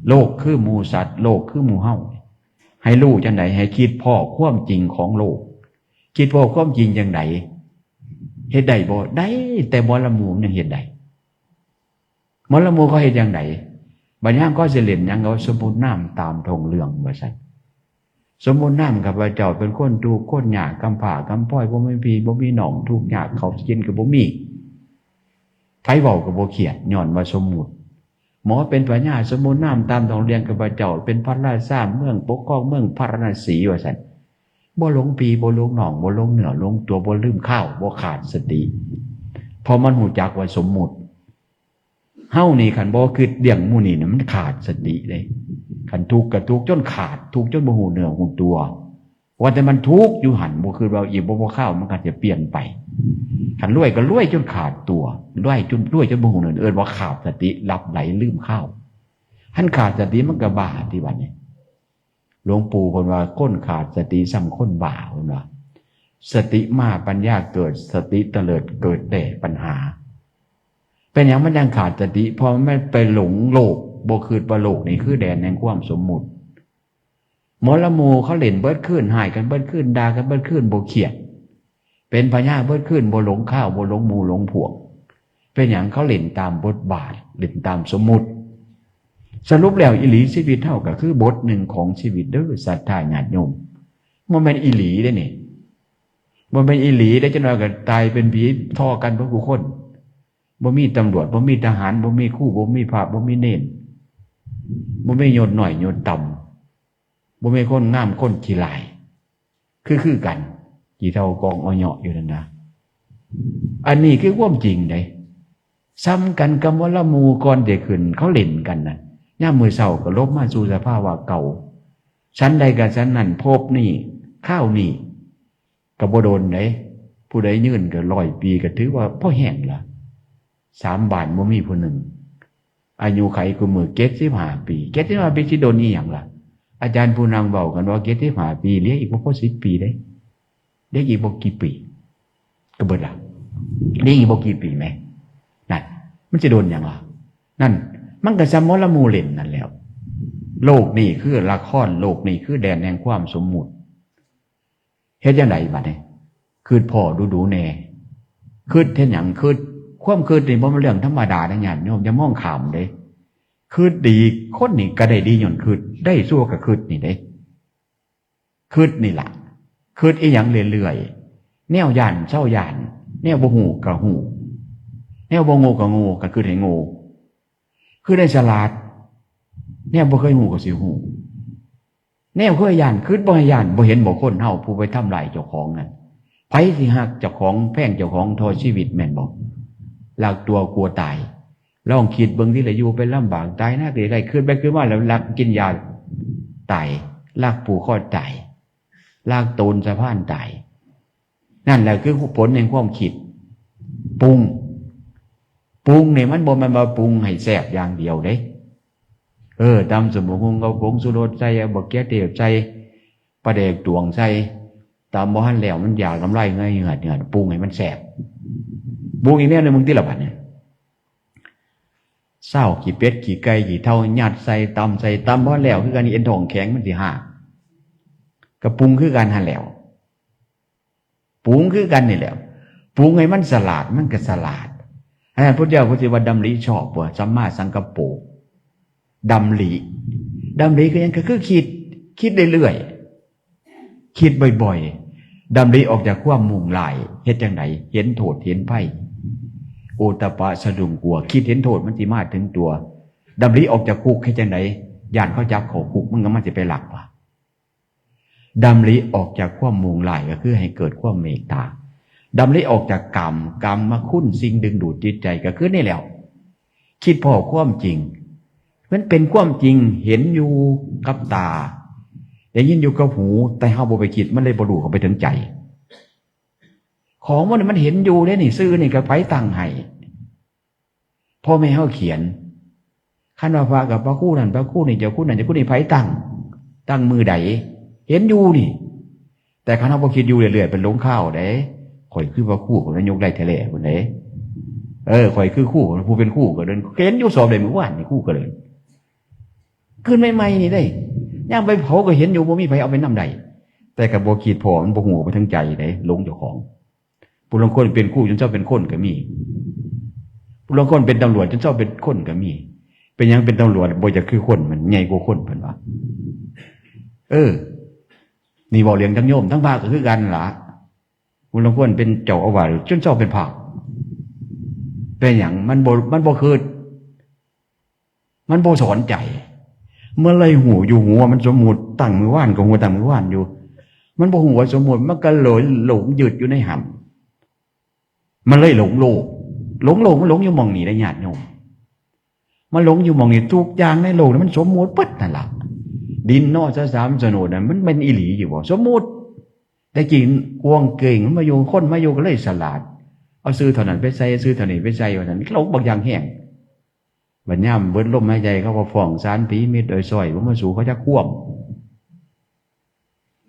โลกคือหมู่สัตว์ โลกคือหมู่เฮา ให้รู้จังใด ให้คิดพ้อความจริงของโลก คิดพ้อความจริงจังใด เฮ็ดได้บ่ ได้ แต่หมอลำหมู่ยังเฮ็ดได้ หมอลำหมู่เขาเฮ็ดจังใด บัดยามเขาสิเล่นหยัง เขาสมมุตินามตามท้องเรื่องว่าซั่น สมมุตินามข้าพเจ้าเป็นคนทุกข์คนยาก กำพร้ากำพร้อย บ่มีพี่บ่มีน้อง ทุกข์ยาก ข้าวกินก็บ่มี ไผเว้าก็บ่เครียด ย้อนว่าสมมุติ หมอเป็นพญา สมมุตินามตามท้องเรื่องข้าพเจ้าเป็นพระราชาเมือง ปกครองเมืองพาราณสีว่าซั่น บ่หลงพี่บ่หลงน้อง บ่หลงเนื้อหลงตัว บ่ลืมคาว บ่ขาดสติ เพราะมันฮู้จักว่าสมมุติ เฮานี่คันบ่คิดเลี้ยงหมู่นี่นะ มันขาดสติเด้ คันทุกข์ก็ทุกข์จนขาด ทุกข์จนบ่ฮู้เนื้อฮู้ตัว ว่าแต่มันทุกข์อยู่หั่น บ่คิดว่าอีกบ่พอคาวมันก็จะเปลี่ยนไป คันรวยก็รวยจนขาดตัว รวยจน รวยจนบ่ฮู้เนื้อ เอิ้นว่าขาดสติ หลับไหลลืมคาว คันขาดสติมันก็บ้าติบัดนี้ หลวงปู่เพิ่นว่าคนขาดสติส่ำคนบ้า เพิ่นว่า สติมาปัญญาเกิด สติเตลิดเกิดแต่ปัญหา เป็นหยังมันยังขาดสติ เพราะมันไปหลงโลก บ่คิดว่าโลกนี่คือแดนแห่งความสมมุติ หมอลำหมู่เขาเล่นเบิดคืน ฮ้ายกันเบิดคืน ด่ากันเบิดคืน บ่เครียด เป็นพญาเบิดคืน บ่หลงคาว บ่หลงหมู่หลงพวก เป็นหยังเขาเล่นตามบทบาท เล่นตามสมมุติ สรุปแล้วอีหลีชีวิตเฮาก็คือบทหนึ่งของชีวิตเด้อ ศรัทธาญาติโยม บ่แม่นอีหลีเด้นี่ บ่แม่นอีหลีเด้ จักหน่อยก็ตายเป็นผีท่อกันเบิดผู้คน บ่มีตำรวจ บ่มีทหาร บ่มีครู บ่มีพระ บ่มีเณร บ่มียศน้อยยศต่ำ บ่มีคนงามคนขี้ร้าย คือ คือกัน ขี้เถ้ากองออยออยู่นั่นนะ อันนี้คือความจริงเด้ ส่ำกันกับหมอลำหมู่ก่อนสิขึ้น เขาเล่นกันน่ะ ยามมื้อเช้าก็ลบมาสู่สภาวะเก่า ฉันใดก็ฉันนั้น ภพนี้ คราวนี้ ก็บ่โดนเด้ ผู้ใดยืนก็ร้อยปี ก็ถือว่าพอแฮงละ สามบ้านบ่มีผู้หนึ่ง อายุไขคุมื้อเจ็ดสิบห้าปี เจ็ดสิบห้าปีสิโดนอีหยังล่ะ อาจารย์ผู้นั่งเว้ากันว่าเจ็ดสิบห้าปี เหลืออีกบ่พอสิบปีเด้ เหลืออีกบ่กี่ปี ก็เบิดละ เหลืออีกบ่กี่ปีแหม นั่น มันสิโดนหยังล่ะ นั่น มันก็ส่ำหมอลำหมู่เล่นนั่นแหล้ว โลกนี้คือละคร โลกนี้คือแดนแห่งความสมมุติ เฮ็ดจั่งใดบัดนี้ คิดพ้อดูๆแน่ คิดเฮ็ดหยัง คิด ความคิดนี่บ่แม่นเรื่องธรรมดาเด้ญาติโยม อย่ามองข้ามเด้ คิดดี คนนี่ก็ได้ดีย้อนคิด ได้ชั่วก็คิดนี่เด้ คิดนี่ล่ะ คิดอีหยังเรื่อยๆ แนวย้านเซาย้าน แนวบ่ฮู้ก็ฮู้ แนวบ่โง่ก็โง่ ก็คิดให้โง่ คิดให้ฉลาด แนวบ่เคยฮู้ก็สิฮู้ แนวเคยย้าน คิดบ่ให้ย้าน บ่เห็นบ่คนเฮาผู้ไปทำร้ายเจ้าของนั่น ไผสิฮักเจ้าของ แพงเจ้าของเท่าชีวิตแม่นบ่ รักตัวกลัวตาย ลองคิดเบิ่งติล่ะ อยู่ไปลำบาก ตายหน้าก็ได้ คิดไปคิดมาแล้วรักกินยาตาย รักผูกคอตาย รักโตนสะพานตาย นั่นแหละคือผลแห่งความคิด ปรุง ปรุงนี่มันบ่แม่นว่าปรุงให้แซ่บอย่างเดียวเด้ เออ ตำสมบักหุ่งเอาผงชูรสใส่ เอาบักเขือเทศใส่ ปลาแดกตวงใส่ ตำบ่ทันแล้วมันอยากน้ำลายเหือดเหือด ปรุงให้มันแซ่บ ปรุงอีกแนวหนึ่ง มึงติละบัดเนี่ย ซาวขี้เป็ดขี้ไก่ขี้เถ้ายัดใส่ ตำใส่ ตำบ่ทันแล้วคือกัน เอ็นท้องแข็งมันสิหัก ก็ปรุงคือกันหั่นแหล้ว ปรุงคือกันนี่แหละ ปรุงให้มันสลาด มันก็สลาด อันนั้นพุทธเจ้าพุทธิว่าดำริชอบว่าสัมมาสังกัปโป ดำริ ดำริคือหยัง ก็คือคิด คิดเรื่อยๆ คิดบ่อยๆ ดำริออกจากความมุ่งร้าย เฮ็ดจั่งใด เห็นโทษเห็นภัย โอตตัปปะสะดุ้งกลัว คิดเห็นโทษมันสิมาถึงตัว ดำริออกจากคุก เฮ็ดจั่งใด ย้านเขาจับเข้าคุก มันก็มันสิไปลักว่ะ ดำริออกจากความมุ่งร้ายก็คือให้เกิดความเมตตา ดำริออกจากกาม กามคุณสิ่งดึงดูดจิตใจก็คือนี่แหล้ว คิดพ้อความจริง มันเป็นความจริง เห็นอยู่กับตา ได้ยินอยู่กับหู แต่เฮาบ่ไปคิด มันเลยบ่รู้เข้าไปถึงใจ ของมันนี่มันเห็นอยู่เด้นี่ ซื่อนี่ก็ไผตั้งให้ พ่อแม่เฮาเขียน คันว่าพระกับพระครูนั่น พระครูนี่ เจ้าคุณนั่น เจ้าคุณนี่ ไผตั้ง ตั้งมื้อใด เห็นอยู่นี่ แต่คันเฮาบ่คิดอยู่เรื่อยๆ เป็นหลงคาวเด้ ข่อยคือพระครู ข่อยยกได้แท้ๆ พุ่นเด้ เออ ข่อยคือครู ผู้เป็นครูก็เดิน เห็นอยู่ สอบได้มื้อวานนี่ ครูก็เดิน ขึ้นใหม่ๆ นี่เด้ ยามไปเผาก็เห็นอยู่ บ่มีไผเอาไปนำได้ แต่ก็บ่คิดพ้อ มันบ่ฮู้ไปถึงใจเด้ หลงเจ้าของ ผู้ลางคนเป็นครูจนเซาเป็นคนก็มี ผู้ลางคนเป็นตำรวจจนเซาเป็นคนก็มี เป็นหยังเป็นตำรวจ บ่อยากคือคน มันใหญ่กว่าคน เพิ่นว่า เออ นี่เว้าเรื่องทั้งโยม ทั้งพระก็คือกันล่ะ ผู้ลางคนเป็นเจ้าอาวาสจนเซาเป็นพระ เป็นหยัง มันบ่ มันบ่คิด มันบ่สอนใจ มันเลยฮู้อยู่หัวมันสมมุติ ตั้งมื้อวานก็ฮู้ตั้งมื้อวานอยู่ มันบ่ฮู้ว่าสมมุติ มันก็เลยหลงยึดอยู่ในหั่น มันเลยหลงโลก หลงโลก มันหลงอยู่หม่องนี้เด้ญาติโยม มันหลงอยู่หม่องนี้ ทุกอย่างในโลกนี่มันสมมุติเบิดนั่นล่ะ ดินนอสะสามโฉนดน่ะ มันแม่นอีหลีอยู่บ่ สมมุติ แต่กี้กวางเก่งมันมาอยู่ คนมาอยู่ก็เลยสลาด เอาชื่อเท่านั้นไปใส่ ชื่อเท่านี้ไปใส่ ว่าซั่น หลงบักอย่างแฮง บัดยามเบิดลมหายใจ เขาก็ฟ้องศาลผีเม็ดอ้อยซ้อย บ่มาสู้เขาจักควม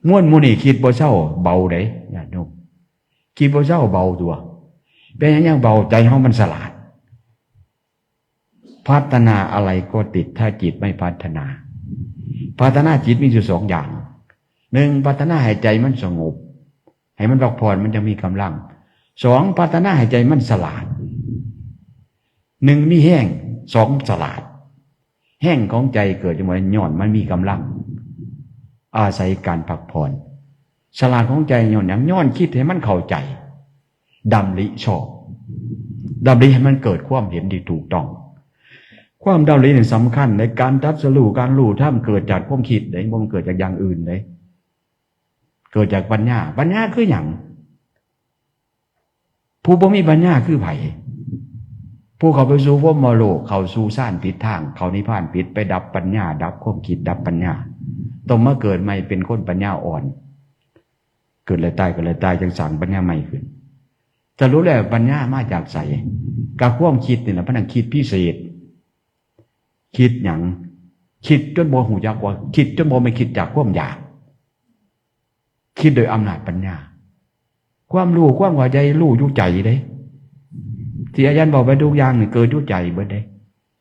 ม่วนหมู่นี่คิดบ่เซา เบาเด้ญาติโยม คิดบ่เซา เบาตัว เป็นหยังยังเบา ใจเฮามันสลาด พัฒนาอะไรก็ติด ถ้าจิตไม่พัฒนา พัฒนาจิตมีอยู่สองอย่าง หนึ่ง พัฒนาให้ใจมันสงบ ให้มันพักผ่อน มันจะมีกำลัง สอง พัฒนาให้ใจมันสลาด หนึ่ง มีแฮง สอง สลาด แฮงของใจเกิดจากหยัง ย้อนมันมีกำลัง อาศัยการพักผ่อน สลาดของใจย้อนหยัง ย้อนคิดให้มันเข้าใจ ดำริชอบ ดำริให้มันเกิดความเห็นที่ถูกต้อง ความดำรินี่สำคัญ ในการตรัสรู้ การรู้ธรรมเกิดจากความคิดเด้ บ่แม่นเกิดจากอย่างอื่นเด้ เกิดจากปัญญา ปัญญาคือหยัง ผู้บ่มีปัญญาคือไผ ผู้เข้าไปสู่พรหมโลก เข้าสู่ฌานผิดทาง เข้านิพพานผิด ไปดับปัญญา ดับความคิด ดับปัญญา ต้องมาเกิดใหม่เป็นคนปัญญาอ่อน เกิดแล้วตาย เกิดแล้วตาย จั่งสร้างปัญญาใหม่ขึ้น สรุปแล้วปัญญามาจากไส ก็ความคิดนี่แหละ พะนังคิดพิเศษ คิดหยัง คิดจนบ่ฮู้จักว่า คิดจนบ่แม่นคิดจากความอยาก คิดโดยอำนาจปัญญา ความรู้ความเข้าใจรู้อยู่ใจเด้ ที่อาจารย์บอกไปทุกอย่างนี่เกิดอยู่ใจเบิดเด้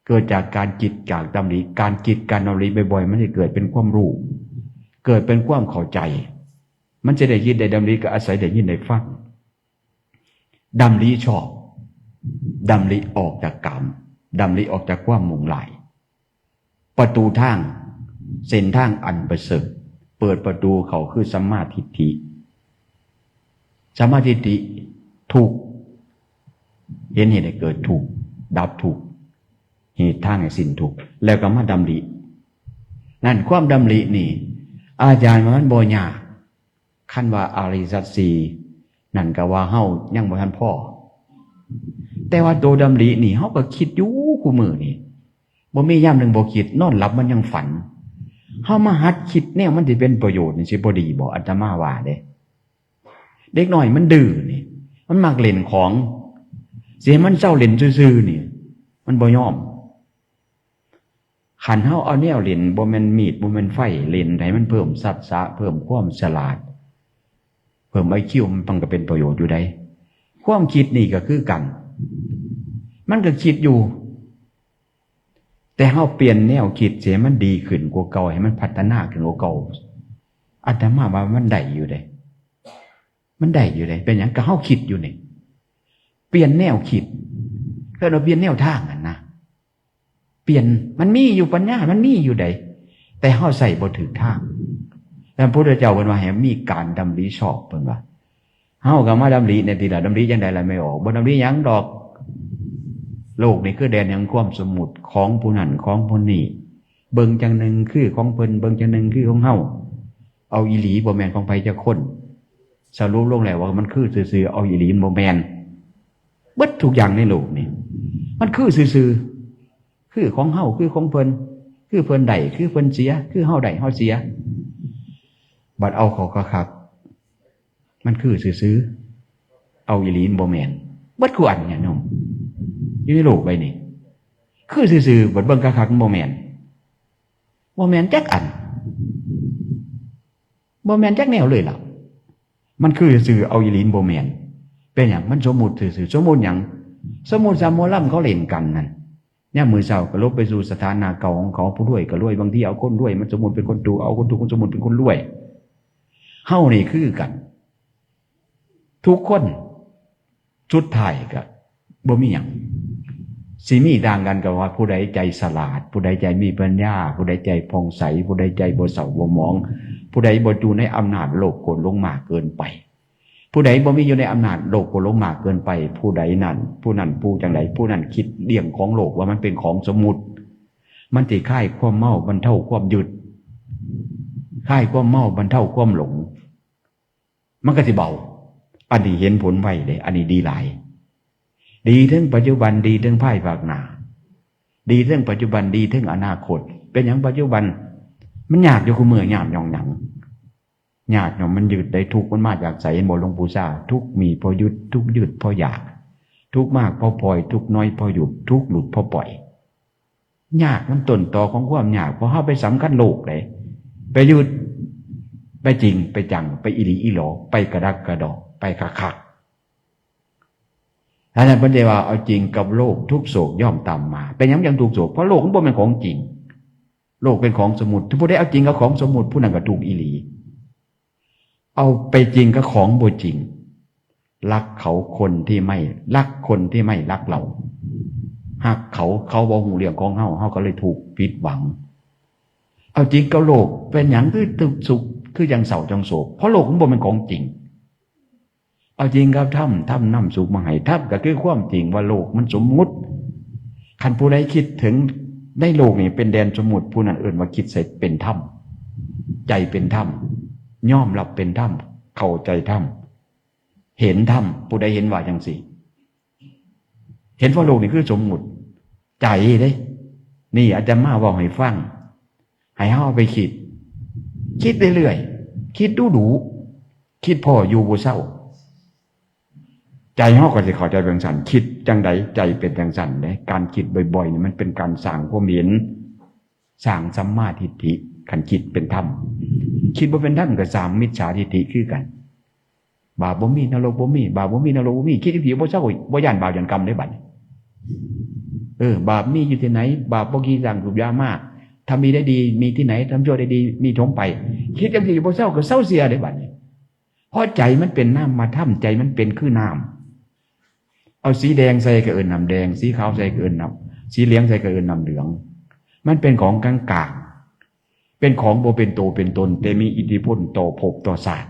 เกิดจากการคิด จากดำริ การคิดการดำริบ่อยๆ มันจะเกิดเป็นความรู้ เกิดเป็นความเข้าใจ มันจะได้คิดได้ดำริก็อาศัยได้ยินได้ฟัง ดำริชอบ ดำริออกจากกาม ดำริออกจากความมุ่งหลาย ประตูทาง เส้นทางอันประเสริฐ เปิดประตูเข้าคือสัมมาทิฏฐิ สัมมาทิฏฐิ ทุกข์ เห็นเหตุให้เกิดทุกข์ ดับทุกข์ เหตุทางให้สิ้นทุกข์ แล้วก็มาดำริ นั่นความดำรินี่ อาจารย์ว่ามันบ่ยาก คันว่าอริยสัจสี่ นั่นก็ว่าเฮายังบ่ทันพอ แต่ว่าตัวดำรินี่ เฮาก็คิดอยู่คู่มื้อนี่ บ่มียามหนึ่งบ่คิด นอนหลับมันยังฝัน เฮามาหัดคิดแนวมันสิเป็นประโยชน์นี่ สิบ่ดีบ่ อาตมาว่าเด้ เด็กน้อยมันดื้อนี่ มันมักเล่นของ สิให้มันเซาเล่นซื่อๆนี่ มันบ่ยอม คันเฮาเอาแนวเล่น บ่แม่นมีด บ่แม่นไฟ เล่นให้มันเพิ่มทักษะ เพิ่มความฉลาด เพิ่มไอคิว มันก็เป็นประโยชน์อยู่ได๋ ความคิดนี่ก็คือกัน มันก็คิดอยู่ แต่เฮาเปลี่ยนแนวคิดเสีย มันดีขึ้นกว่าเก่า ให้มันพัฒนาขึ้นกว่าเก่า อาตมาว่ามันได้อยู่เด้ มันได้อยู่เด้ เป็นหยัง ก็เฮาคิดอยู่นี่ เปลี่ยนแนวคิด เพิ่นว่าเปลี่ยนแนวทางหั่นนะ เปลี่ยน มันมีอยู่ปัญญา มันมีอยู่ได๋ แต่เฮาใช้บ่ถูกทาง แล้วพระพุทธเจ้าเพิ่นว่าให้มีการดำริชอบ เพิ่นว่า เฮาก็มาดำริในทีละ ดำริจั่งใดล่ะแม่ออก บ่ดำริหยังดอก โลกนี่คือแดนแห่งความสมมุติ ของผู้นั้นของผู้นี้ เบิ่งจั่งหนึ่งคือของเพิ่น เบิ่งจั่งหนึ่งคือของเฮา เอาอีหลีบ่แม่นของไผจักคน สรุปลงแล้วว่ามันคือซื่อๆ เอาอีหลีมันบ่แม่น เบิดทุกอย่างในโลกนี่ มันคือซื่อๆ คือของเฮา คือของเพิ่น คือเพิ่นได้ คือเพิ่นเสีย คือเฮาได้ เฮาเสีย บัดเอาเข้าคักๆ มันคือซื่อๆ เอาอีหลีมันบ่แม่น เบิดคู่อันเนี่ยโยม อยู่ในโลกใบนี้ คือซื่อๆ บัดเบิ่งคักๆ มันบ่แม่น บ่แม่นจักอัน บ่แม่นจักแนวเลยล่ะ มันคือซื่อ เอาอีหลีมันบ่แม่น เป็นหยัง มันสมมุติซื่อๆ สมมุติหยัง สมมุติสามหมอลำเขาเล่นกันนั่น ยามมื้อเช้าก็ลบไปสู่สถานะเก่าของเขา ผู้รวยก็รวย บางทีเอาคนรวยมันสมมุติเป็นคนทุกข์ เอาคนทุกข์มันสมมุติเป็นคนรวย เฮานี่คือกัน ทุกคน สุดท้ายก็บ่มีหยัง สิมีต่างกันก็ว่าผู้ใดใจฉลาด ผู้ใดใจมีปัญญา ผู้ใดใจผ่องใส ผู้ใดใจบ่เศร้าบ่หมอง ผู้ใดบ่อยู่ในอำนาจโลภโกรธหลงมากเกินไป ผู้ใดบ่มีอยู่ในอำนาจโลภโกรธหลงมากเกินไป ผู้ใดนั้น ผู้นั้นผู้จั่งใด ผู้นั้นคิดเรื่องของโลกว่ามันเป็นของสมมุติ มันสิคลายความเมาบรรเทาความยึด คลายความเมาบรรเทาความหลง มันก็สิเบา อันนี้เห็นผลไวเด้ อันนี้ดีหลาย ดีเทิงปัจจุบัน ดีเทิงภายภาคหน้า ดีเทิงปัจจุบัน ดีเทิงอนาคต เป็นหยังปัจจุบัน มันยากอยู่คู่มื้อ ยากย้อนหยัง ยากย้อนมันยึดได้ ทุกข์มันมาจากไส เห็นบ่หลวงปู่ชา ทุกข์มีเพราะยึด ทุกข์ยึดเพราะอยาก ทุกข์มากเพราะปล่อย ทุกข์น้อยเพราะหยุด ทุกข์หลุดเพราะปล่อย ยากมันต้นตอของความยาก เพราะเฮาไปสำคัญโลกเด้ ไปยึด ไปจริง ไปจัง ไปอีหลีอีหลอ ไปกระดักกระดอ ไปคักๆ อันนั้นเพิ่นได้ว่าเอาจริงกับโลก ทุกข์โศกย่อมตามมา เป็นหยังจั่งทุกข์โศก เพราะโลกมันบ่แม่นของจริง โลกเป็นของสมมุติ ถ้าผู้ใดเอาจริงกับของสมมุติ ผู้นั้นก็ทุกข์อีหลี เอาไปจริงกับของบ่จริง รักเขาคนที่ไม่ รักคนที่ไม่รักเรา ฮักเขา เขาบ่ฮู้เรื่องของเฮา เฮาก็เลยทุกข์ผิดหวัง เอาจริงกับโลก เป็นหยังคือทุกข์สุข คือจั่งเศร้าจั่งโศก เพราะโลกมันบ่แม่นของจริง เอาจริงกับธรรม ธรรมนำสุขมาให้ ธรรมก็คือความจริงว่าโลกมันสมมุติ คันผู้ใดคิดถึงในโลกนี้เป็นแดนสมมุติ ผู้นั้นเอิ้นว่าคิดใส่เป็นธรรม ใจเป็นธรรม ยอมรับเป็นธรรม เข้าใจธรรม เห็นธรรม ผู้ใดเห็นว่าจั่งซี้ เห็นว่าโลกนี้คือสมมุติ ใจเด้ นี่อาตมาเว้าให้ฟัง ให้เฮาเอาไปคิด คิดเรื่อยๆ คิดดูๆ คิดพ้ออยู่บ่เซา ใจเฮาก็สิเข้าใจจั่งซั้น คิดจั่งใดใจเป็นจั่งซั้นเด้ การคิดบ่อยๆ นี่มันเป็นการสร้างความเห็น สร้างสัมมาทิฏฐิ คันคิดเป็นธรรม คิดบ่เป็นธรรมก็สร้างมิจฉาทิฏฐิคือกัน บาปบ่มี นรกบ่มี บาปบ่มี นรกบ่มี คิดจั่งซี้บ่เซา บ่ย้านบาปย้านกรรมเด้บัดนี้ เออ บาปมีอยู่ที่ไหน บาปบ่กี่สร้างรูปยามาก ทำดีได้ดีมีที่ไหน ทำชั่วได้ดีมีถมไป คิดจังซี่บ่เซาก็เซาเสียเด้บัดนี้ เพราะใจมันเป็นนามธรรม ใจมันเป็นคือน้ำ เอาสีแดงใส่ก็เอิ้นน้ำแดง สีขาวใส่ก็เอิ้นน้ำ สีเหลืองใส่ก็เอิ้นน้ำเหลือง มันเป็นของกลางๆ เป็นของบ่เป็นโตเป็นตน แต่มีอิทธิพลต่อภพต่อชาติ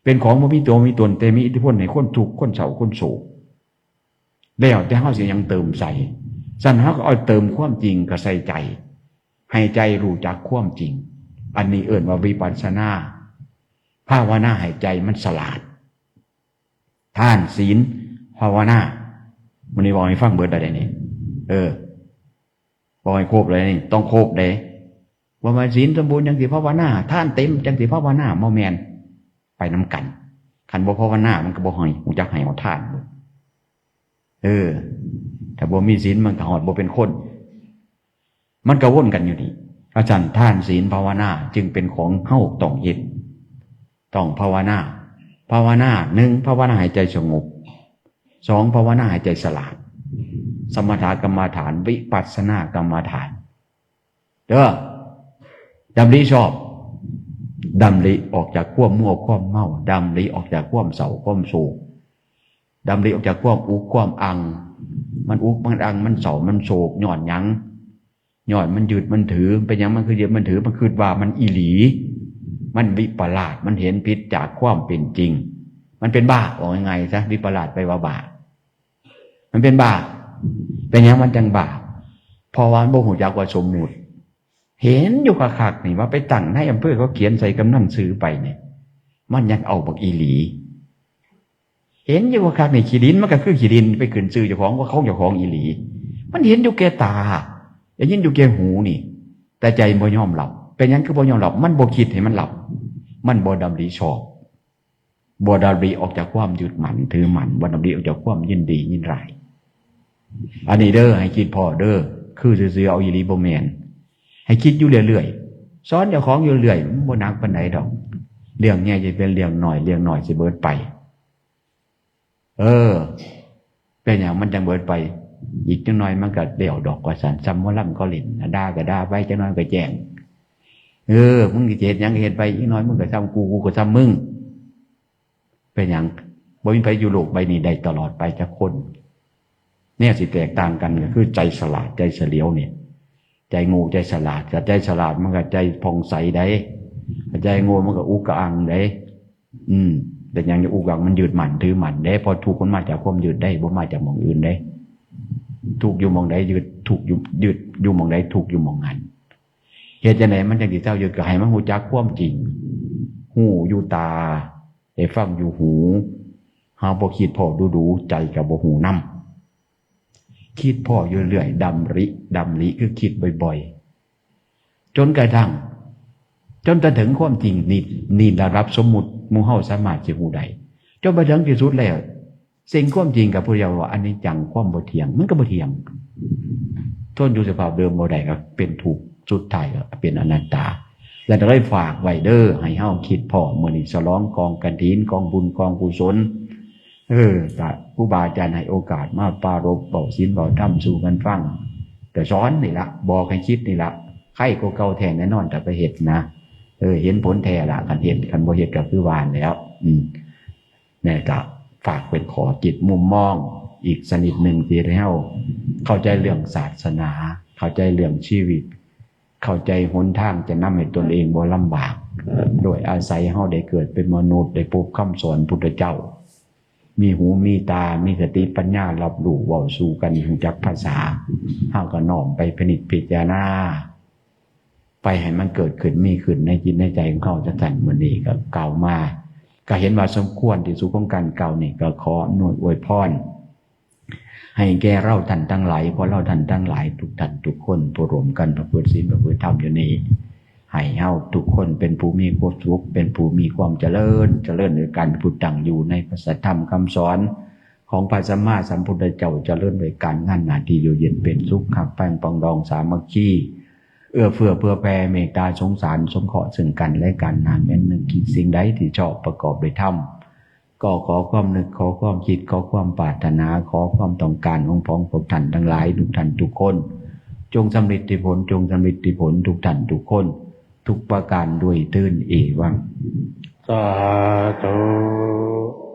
เป็นของบ่มีตัวมีตน แต่มีอิทธิพลให้คนทุกข์ คนเศร้า คนโศก แล้วแต่เฮาสิหยังเติมใส่ ซั่นเฮาก็เอาเติมความจริงก็ใส่ใจ ให้ใจรู้จักความจริง อันนี้เอิ้นว่าวิปัสสนา ภาวนาให้ใจมันฉลาด ทาน ศีล ภาวนา มื้อนี้เว้าให้ฟังเบิดแล้วเด้นี่ เออ เว้าให้ครบเลยนี่ ต้องครบเด้ บ่แม่นศีลสมบูรณ์จังสิภาวนา ทานเต็มจังสิภาวนา บ่แม่น ไปนำกัน คันบ่ภาวนามันก็บ่ให้รู้จักให้เอาทาน เออ ถ้าบ่มีศีลมันก็ฮอดบ่เป็นคน มันก็วนกันอยู่นี่ อาจารย์ ทาน ศีล ภาวนา จึงเป็นของเฮาต้องเฮ็ด ต้องภาวนา ภาวนา หนึ่ง ภาวนาให้ใจสงบ สอง ภาวนาให้ใจฉลาด สมถกรรมฐาน วิปัสสนากรรมฐาน เด้อ ดำริชอบ ดำริออกจากความมัวความเมา ดำริออกจากความเศร้าความโศก ดำริออกจากความอุกความอัง มันอุกมันอัง มันเศร้ามันโศก ย้อนหยัง ย้อนมันยึดมันถือ เป็นหยังมันคือยึดมันถือ มันคิดว่ามันอีหลี มันวิปลาส มันเห็นผิดจากความเป็นจริง มันเป็นบ้า บอกง่ายๆซะ วิปลาสแปลว่าบ้า มันเป็นบ้า เป็นหยังมันจังบ้า เพราะว่ามันบ่รู้จักว่าสมมุติ เห็นอยู่คักๆ นี่ ว่าไปตั้งนายอำเภอเขาเขียนใส่กำนันชื่อไปนี่ มันยังเอาบักอีหลี เห็นอยู่คักๆ นี่ ขี้ดินมันก็คือขี้ดิน ไปขึ้นชื่อเจ้าของว่าของเจ้าของอีหลี มันเห็นอยู่แก่ตา ได้ยินอยู่แก่หูนี่ แต่ใจบ่ยอมรับ เป็นหยังคือบ่ยอมรับ มันบ่คิดให้มันรับ มันบ่ดำริชอบ บ่ดำริออกจากความยึดมั่นถือมั่น บ่ดำริออกจากความยินดียินร้าย อันนี้เด้อ ให้คิดพ้อเด้อ คือซื่อๆ เอาอีหลีบ่แม่น ให้คิดอยู่เรื่อยๆ สอนเจ้าของอยู่เรื่อย มันบ่หนักปานใดดอก เรื่องใหญ่จะเป็นเรื่องน้อย เรื่องน้อยสิเบิดไป เออ เป็นหยังมันจังเบิดไป อีกจักหน่อยมันก็แล้วดอกว่าซั่น ซ่ำหมอลำเขาเล่นน่ะ ด่าก็ด่าไป จักหน่อยก็แจ้ง เออ มึงสิเฮ็ดหยังก็เฮ็ดไป อีกหน่อยมึงก็ซ่ำกู กูก็ซ่ำมึง เป็นหยัง บ่มีไผอยู่โลกใบนี้ได้ตลอดไปจักคน แนวสิแตกต่างกันก็คือใจฉลาด ใจเฉลียวนี่ ใจโง่ ใจฉลาด ถ้าใจฉลาดมันก็ใจผ่องใสได๋ ถ้าใจโง่มันก็อุกอังได๋ อืม เป็นหยังจะอุกอัง มันยึดมั่นถือมั่นเด้ เพราะทุกข์มันมาจากความยึดได้ บ่มาจากหม่องอื่นเด้ ทุกข์อยู่หม่องใดยึด ทุกข์อยู่ ยึดอยู่หม่องใด ทุกข์อยู่หม่องนั้น เฮ็ดจั่งใดมันจั่งสิเซายึด ก็ให้มันรู้จักความจริง ฮู้อยู่ตา ได้ฟังอยู่หู เฮาบ่คิดพ้อดูๆ ใจก็บ่ฮู้นำ คิดพ้ออยู่เรื่อย ดำริ ดำริคือคิดบ่อยๆ จนกระทั่ง จนไปถึงความจริง นี่ นี่ระดับสมมุติ หมู่เฮาสามารถสิฮู้ได้ จนไปถึงที่สุดแล้ว สิ่งความจริงกับพระเจ้าว่าอนิจจัง ความบ่เที่ยง มันก็บ่เที่ยง ทนอยู่สภาพเดิมบ่ได้ก็เป็นทุกข์ สุดท้ายก็เป็นอนัตตา แล้วก็เลยฝากไว้เด้อ ให้เฮาคิดพ้อมื้อนี้ ฉลองกองกฐิน กองบุญ กองกุศล เออ ก็ครูบาอาจารย์ให้โอกาสมาปรารภเว้าศีลเว้าธรรมสู่กันฟัง ก็สอนนี่ละ บอกให้คิดนี่ละ ไคกว่าเก่าแท้แน่นอน ถ้าไปเฮ็ดนะ เออ เห็นผลแท้ละ คันเฮ็ด คันบ่เฮ็ดก็คือว่านั่นแหล้ว อืม นี่ก็ฝากเป็นข้อคิดมุมมองอีกชนิดหนึ่งที่ให้เฮาเข้าใจเรื่องศาสนา เข้าใจเรื่องชีวิต เข้าใจหนทางจะนำให้ตนเองบ่ลำบาก โดยอาศัยเฮาได้เกิดเป็นมนุษย์ ได้พบคำสอนพุทธเจ้า มีหูมีตา มีสติปัญญารับรู้ เว้าสู่กัน รู้จักภาษา เฮาก็น้อมไปพินิจพิจารณา ไปให้มันเกิดขึ้นมีขึ้นในจิตในใจของเฮา จั่งซั่น มื้อนี้ก็กล่าวมา ก็เห็นว่าสมควรที่สุดของการกล่าวนี่ ก็ขออำนวยอวยพร ให้แก่เราท่านทั้งหลาย พวกเราท่านทั้งหลาย ทุกท่านทุกคน ผู้ร่วมกันประพฤติศีลประพฤติธรรมอยู่นี้ ให้เฮาทุกคนเป็นผู้มีความสุข เป็นผู้มีความเจริญ เจริญด้วยการผู้ตั้งอยู่ในพระสัทธรรมคำสอนของพระสัมมาสัมพุทธเจ้า เจริญด้วยการงานหน้าที่อยู่เย็นเป็นสุข ฮักแพงปรองดองสามัคคี เอื้อเฟื้อเผื่อแผ่เมตตาสงสารสงเคราะห์ซึ่งกันและกัน หากแม้นนึกคิดสิ่งใดที่ชอบประกอบด้วยธรรม ก็ขอความนึก ขอความคิด ขอความปรารถนา ขอความต้องการของของพวกท่านทั้งหลายทุกท่านทุกคน จงสำเร็จที่ผล จงสำเร็จที่ผลทุกท่านทุกคน ทุกประการด้วยเทอญ เอวัง สาธุ